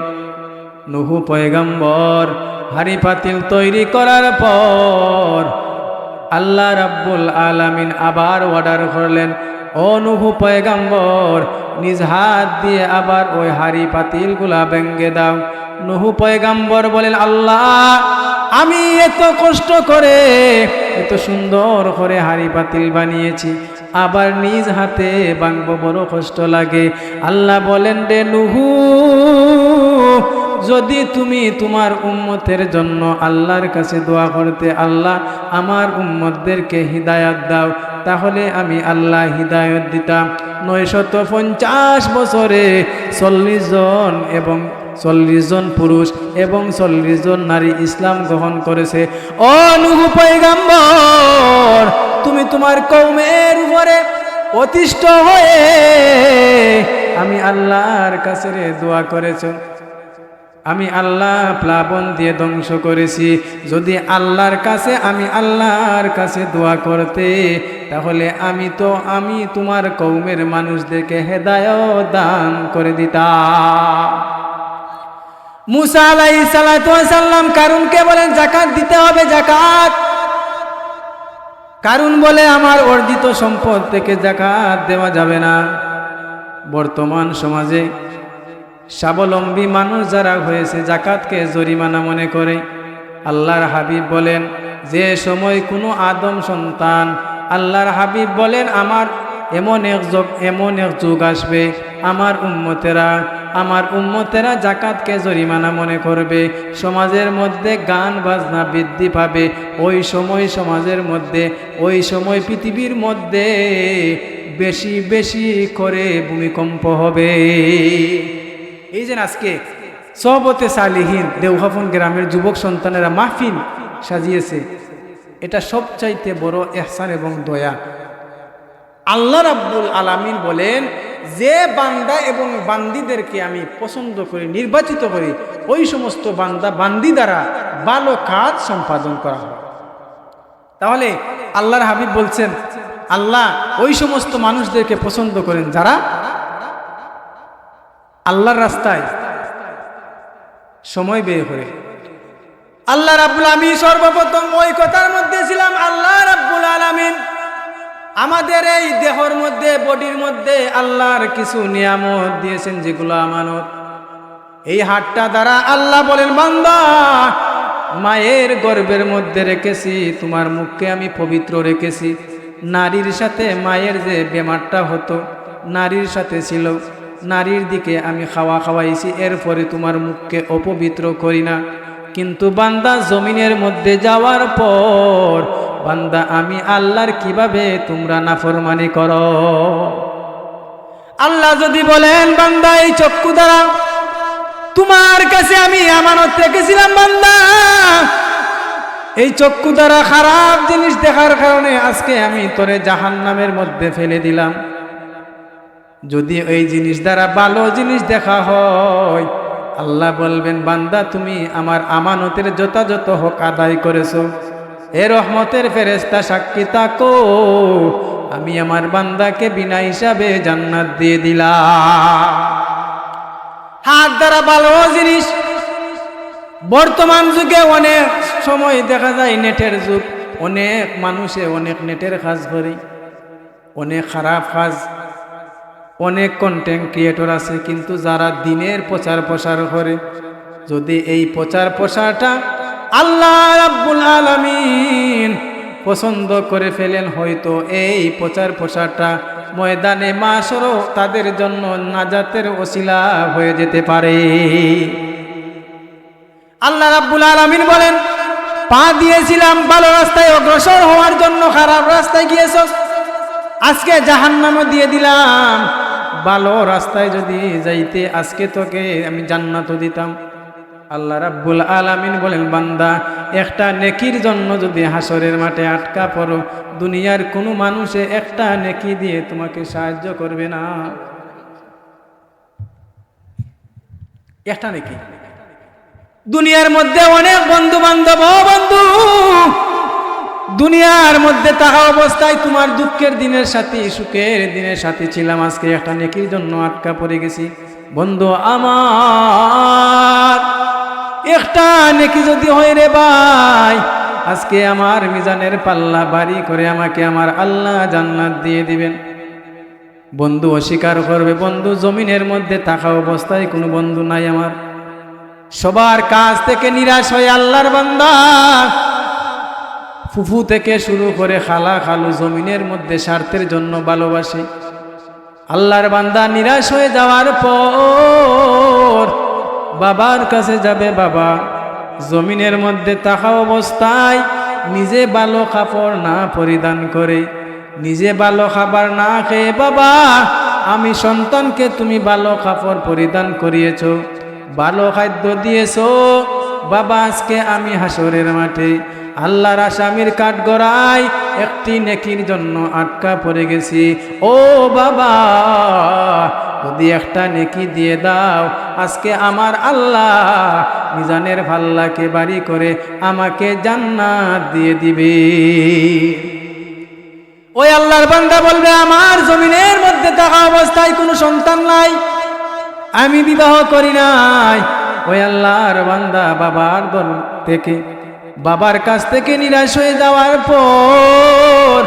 নূহ পয়গম্বর হাড়ি পাতিল তৈরি করার পর আল্লাহ রাব্বুল আলামিন আবার অর্ডার করলেন, "ও নূহ পয়গম্বর, নিজ হাত দিয়ে আবার ওই হাড়ি পাতিলগুলা ভেঙ্গে দাও।" নূহ পয়গম্বর বলেন, "আল্লাহ, আমি এত কষ্ট করে, এত সুন্দর করে হাড়ি পাতিল বানিয়েছি, আবার নিজ হাতে ভাঙবো, বড় কষ্ট লাগে।" আল্লাহ বলেন, "রে নূহ, যদি তুমি তোমার উম্মতের জন্য আল্লাহর কাছে দোয়া করতে, 'আল্লাহ, আমার উম্মতদেরকে হিদায়াত দাও,' তাহলে আমি আল্লাহ হিদায়াত দিতাম।" নয়শত পঞ্চাশ বছরে চল্লিশ জন এবং চল্লিশ জন পুরুষ এবং চল্লিশ জন নারী ইসলাম গ্রহণ করেছে। ও নূহ পয়গম্বর, তুমি তোমার কওমের উপরে অতিষ্ঠ হয়ে আমি আল্লাহর কাছে দোয়া করেছ। আমি আল্লাহ প্লাবন দিয়ে ধ্বংস করেছি। যদি আল্লাহর কাছে, আমি আল্লাহর কাছে দোয়া করতে, তাহলে আমি তো, আমি তোমার কওমের মানুষদেরকে হেদায়েত দান করে দিতাম। মুসা আলাইহিস সালাতু ওয়াস সালাম কারুনকে বলেন, "জাকাত দিতে হবে, জাকাত।" কারুন বলে, "আমার অর্জিত সম্পদ থেকে জাকাত দেওয়া যাবে না।" বর্তমান সমাজে স্বাবলম্বী মানুষ যারা হয়েছে, জাকাতকে জরিমানা মনে করে। আল্লাহর হাবিব বলেন, যে সময় কোনো আদম সন্তান, আল্লাহর হাবিব বলেন, আমার এমন এক যুগ, এমন এক যুগ আসবে, আমার উম্মতেরা, আমার উম্মতেরা জাকাতকে জরিমানা মনে করবে, সমাজের মধ্যে গান বাজনা বৃদ্ধি পাবে। ওই সময় সমাজের মধ্যে, ওই সময় পৃথিবীর মধ্যে বেশি বেশি করে ভূমিকম্প হবে। এই যে আজকে সহবতে সালিহিন দেউখাফুন গ্রামের যুবক সন্তানেরা মাহফিল সাজিয়েছে, এটা সবচাইতে বড় এহসান এবং দয়া। আল্লাহ রাব্বুল আলামিন বলেন, "যে বান্দা এবং বান্দিদেরকে আমি পছন্দ করি, নির্বাচিত করি, ওই সমস্ত বান্দা বান্দি দ্বারা ভালো কাজ সম্পাদন করা হয়।" তাহলে আল্লাহর হাবিব বলছেন, আল্লাহ ওই সমস্ত মানুষদেরকে পছন্দ করেন যারা আল্লাহর রাস্তায় সময় ব্যয় করে। আল্লাহ রাব্বুল, আমি সর্বপ্রথম ওই কথার মধ্যে ছিলাম, আল্লাহ রাব্বুল আলামিন আমাদের এই দেহর মধ্যে, বডির মধ্যে আল্লাহর কিছু নিয়ামত দিয়েছেন, যেগুলো আমানত। এই হাতটা দ্বারা আল্লাহ বলেন, "বান্দা, মায়ের গর্ভের মধ্যে রেখেছি, তোমার মুখকে আমি পবিত্র রেখেছি।" নারীর সাথে মায়ের যে বেমারটা হতো, নারীর সাথে ছিল, নারীর দিকে আমি খাওয়া খাওয়াইছি, এরপরে তোমার মুখকে অপবিত্র করি না। কিন্তু বান্দা, জমিনের মধ্যে যাওয়ার পর, বান্দা, আমি আল্লাহর কিভাবে তোমরা নাফরমানি করো? আল্লাহ যদি বলেন, "বান্দা, এই চক্ষু দ্বারা তোমার কাছে আমি আমানত রেখেছিলাম, বান্দা, এই চক্ষু দ্বারা খারাপ জিনিস দেখার কারণে আজকে আমি তোরে জাহান্নামের মধ্যে ফেলে দিলাম।" যদি এই জিনিস দ্বারা ভালো জিনিস দেখা হয়, আল্লাহ বলবেন, "বান্দা, তুমি আমার আমানতের যথাযথ হক আদায় করেছো।" এ রহমতের ফেরেশতা, সাক্ষী থাকো, আমি আমার বান্দাকে বিনা হিসাবে জান্নাত দিয়ে দিলাম। হাত দ্বারা ভালো জিনিস। বর্তমান যুগে অনেক সময় দেখা যায়, নেটের যুগ, অনেক মানুষে অনেক নেটের কাজ করে, অনেক খারাপ কাজ, অনেক কন্টেন্ট ক্রিয়েটর আছে, কিন্তু যারা দ্বীনের প্রচার প্রসার করে, যদি এই প্রচার প্রসারটা আল্লাহ রাব্বুল আলামিন পছন্দ করে ফেলেন, হয়তো এই প্রচার প্রসারটা ময়দানে মাশরও তাদের জন্য নাজাতের ওসিলা হয়ে যেতে পারে। আল্লাহ রাব্বুল আলামিন বলেন, "পা দিয়েছিলাম ভালো রাস্তায় অগ্রসর হওয়ার জন্য, খারাপ রাস্তায় গিয়েছস, আজকে জাহান্নামও দিয়ে দিলাম। ভালো রাস্তায় যদি যাইতে, আজকে তোকে আমি জান্নাতও দিতাম।" আল্লাহ রাব্বুল আলামিন বলেন, "বান্দা, একটা নেকির জন্য যদি হাশরের মাঠে আটকা পড়ো, দুনিয়ার কোনো মানুষে একটা নেকি দিয়ে তোমাকে সাহায্য করবে না।" একটা নেকি। দুনিয়ার মধ্যে অনেক বন্ধু বান্ধব, ও বন্ধু, দুনিয়ার মধ্যে থাকা অবস্থায় তোমার দুঃখের দিনের সাথী, সুখের দিনের সাথী ছিলাম, আজকে একটা নেকির জন্য আটকা পড়ে গেছি। বন্ধু আমার, একটা নেকি যদি হয় রে ভাই, আজকে আমার মিজানের পাল্লা ভারী করে আমাকে আমার আল্লাহ জান্নাত দিয়ে দিবেন। বন্ধু অস্বীকার করবে, "বন্ধু, জমিনের মধ্যে থাকা অবস্থায় কোনো বন্ধু নাই আমার।" সবার কাছ থেকে নিরাশ হয়ে আল্লাহর বান্দা, ফুফু থেকে শুরু করে খালা খালু জমিনের মধ্যে স্বার্থের জন্য ভালোবাসে। আল্লাহর বান্দা নিরাশ হয়ে যাওয়ার পর বাবার কাছে যাবে, বাবা, জমিনের মধ্যে থাকা অবস্থায় নিজে ভালো কাপড় না পরিধান করে, নিজে ভালো খাবার না খেয়ে, বাবা, আমি সন্তানকে তুমি ভালো কাপড় পরিধান করিয়েছো, ভালো খাদ্য দিয়েছো। বাবা, আজকে আমি হাশরের মাঠে আল্লাহর আসামির কাঠগড়ায় একটি নেকির জন্য আটকা পড়ে গেছি। ও বাবা, যদি একটা নেকি দিয়ে দাও, আজকে আমার আল্লাহ মিজানের পাল্লাকে ভারী করে আমাকে জান্নাত দিয়ে দিবে। ওই আল্লাহর বান্দা বলবে, "আমার জমিনের মধ্যে থাকা অবস্থায় কোনো সন্তান নাই, আমি বিবাহ করি নাই।" ওই আল্লাহর বান্দা বাবার দল থেকে, বাবার কাছ থেকে নিরাশ হয়ে যাওয়ার পর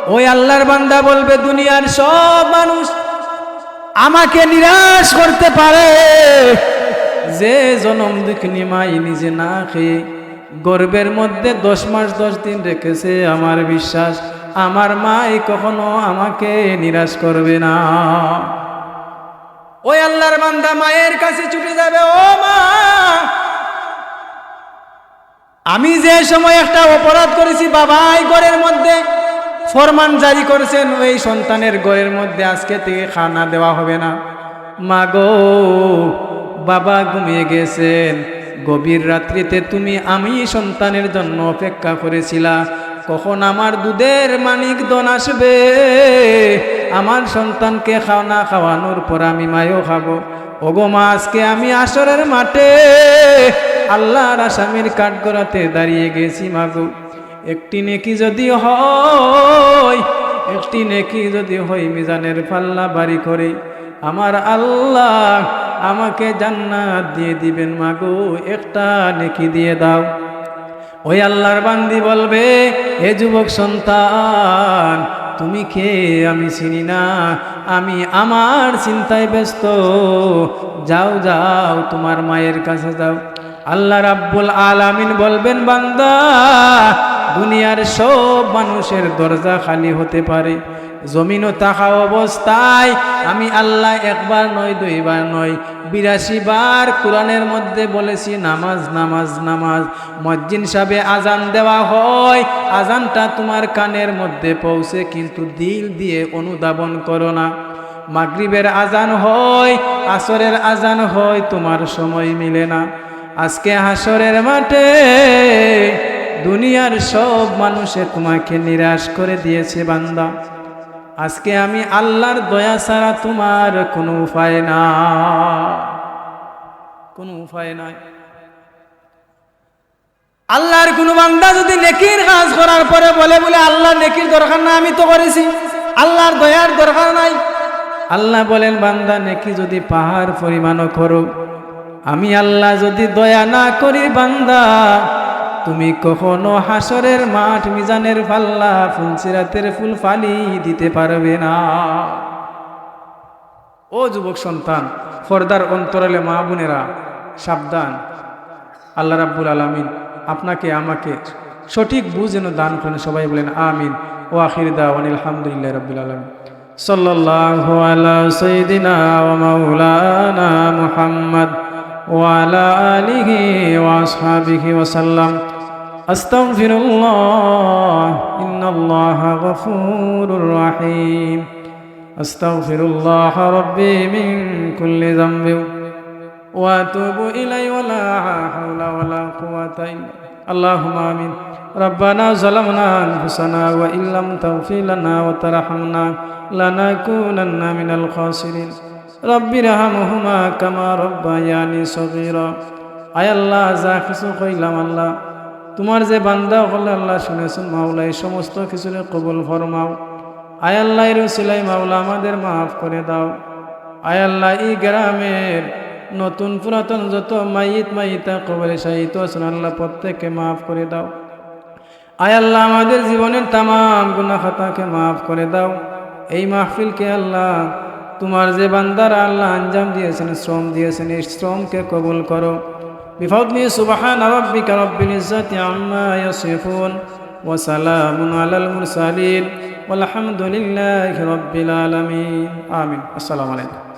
ওই আল্লাহর বান্দা বলবে, "দুনিয়ার সব মানুষ আমাকে নিরাশ করতে পারে, যে জনম দুঃখিনী মাই নিজে না খেয়ে গর্ভের মধ্যে দশ মাস দশ দিন রেখেছে, আমার বিশ্বাস, আমার মাই কখনো আমাকে নিরাশ করবে না।" ওই আল্লাহর বান্দা মায়ের কাছে ছুটে যাবে, "ও মা, আমি যে সময় একটা অপরাধ করেছি, বাবাই ঘরের মধ্যে ফরমান জারি করেছেন, ওই সন্তানের ঘরের মধ্যে আজকে থেকে খানা দেওয়া হবে না। মা গো, বাবা ঘুমিয়ে গেছেন, গভীর রাত্রিতে তুমি আমি সন্তানের জন্য অপেক্ষা করেছিলা, কখন আমার দুধের মানিক ধন আসবে, আমার সন্তানকে খানা খাওয়ানোর পর আমি মায়ও খাবো। ওগো মা, আজকে আমি হাশরের মাঠে আল্লাহর আসামির কাঠগড়াতে দাঁড়িয়ে গেছি, মা গো। একটি নেকি যদি হয়, একটি নেকি যদি হয় মিজানের পাল্লা ভারী করে, আমার আল্লাহ আমাকে জান্নাত দিয়ে দিবেন, মা গো, একটা নেকি দিয়ে দাও।" ওই আল্লাহর বান্দি বলবে, "এ যুবক সন্তান, তুমি কে? আমি চিনি না, আমি আমার চিন্তায় ব্যস্ত। যাও, যাও, তোমার মায়ের কাছে যাও।" আল্লাহ রাব্বুল আলামিন বলবেন, "বান্দা, দুনিয়ার সব মানুষের দরজা খালি হতে পারে, জমিনও থাকা অবস্থায় আমি আল্লাহ একবার নয়, দুইবার নয়, বিরাশি বার কোরআনের মধ্যে বলেছি, নামাজ, নামাজ, নামাজ।" মুয়াজ্জিন সাহেবে আজান দেওয়া হয়, আজানটা তোমার কানের মধ্যে পৌঁছে, কিন্তু দিল দিয়ে অনুধাবন করো না। মাগরিবের আজান হয়, আসরের আজান হয়, তোমার সময় মিলে না। আজকে হাশরের মাঠে দুনিয়ার সব মানুষে তোমাকে নিরাশ করে দিয়েছে, বান্দা। আজকে আমি আল্লাহর দয়া ছাড়া তোমার কোনো উপায় না, কোনো উপায় নাই। আল্লাহর কোনো বান্দা যদি নেকির কাজ করার পরে বলে, বলে, "আল্লাহ, নেকির দরকার না, আমি তো করেছি, আল্লাহর দয়ার দরকার নাই।" আল্লাহ বলেন, "বান্দা, নেকি যদি পাহাড় পরিমাণও করো, আমি আল্লাহ যদি দয়া না করি, বান্দা, তুমি কখনো হাশরের মাঠ, মিজানের পাল্লা, ফুলসিরাতের ফুল ফালি দিতে পারবে না।" ও যুবক সন্তান, পর্দার অন্তরালে মা বোনেরা, সাবধান। আল্লাহ রাব্বুল আলামিন আপনাকে আমাকে সঠিক বুঝ যেন দান করেন। সবাই বলেন আমিন। ওয়া আখির দাওয়ানিল হামদুলিল্লাহি রাব্বিল আলামিন। সাল্লাল্লাহু আলা সাইয়্যিদিনা ওয়া মাওলানা মুহাম্মদ ওয়া আলা আলিহি ওয়া আসহাবিহি ওয়া সাল্লাম। আস্তাগফিরুল্লাহ, ইন্নাল্লাহা গফুরুর রাহিম। أستغفر الله ربي من كل ذنب وأتوب إليه ولا حول ولا قوة إلا بالله. اللهم آمين. ربنا ظلمنا أنفسنا وإن لم تغفر لنا وترحمنا لنكونن من الخاسرين. رب ارحمهما كما ربياني صغيرا. আয় আল্লাহ, যা কিছু কইলাম আল্লাহ, তোমার যে বান্দা অকলে আল্লাহ শুনেছেন, মাওলা, এই সমস্ত কিছুরে কবুল ফরমাও। আয় আল্লাহ, এর উসিলায় মাওলা আমাদের মাফ করে দাও। আয় আল্লাহ, এই গ্রামের নতুন পুরাতন যত মাইয়িত মাইয়িতা কবরে শায়িত আছেন আল্লাহ, প্রত্যেককে মাফ করে দাও। আয় আল্লাহ, আমাদের জীবনের তামাম গুনাহ খাতাকে মাফ করে দাও। এই মাহফিলকে আল্লাহ, তোমার যে বান্দারা আল্লাহ আঞ্জাম দিয়েছেন, শ্রম দিয়েছেন, এই শ্রমকে কবুল করো। بفضل سبحان ربك رب العزة عما يصفون وسلام على المرسلين والحمد لله رب العالمين. آمين. السلام عليكم.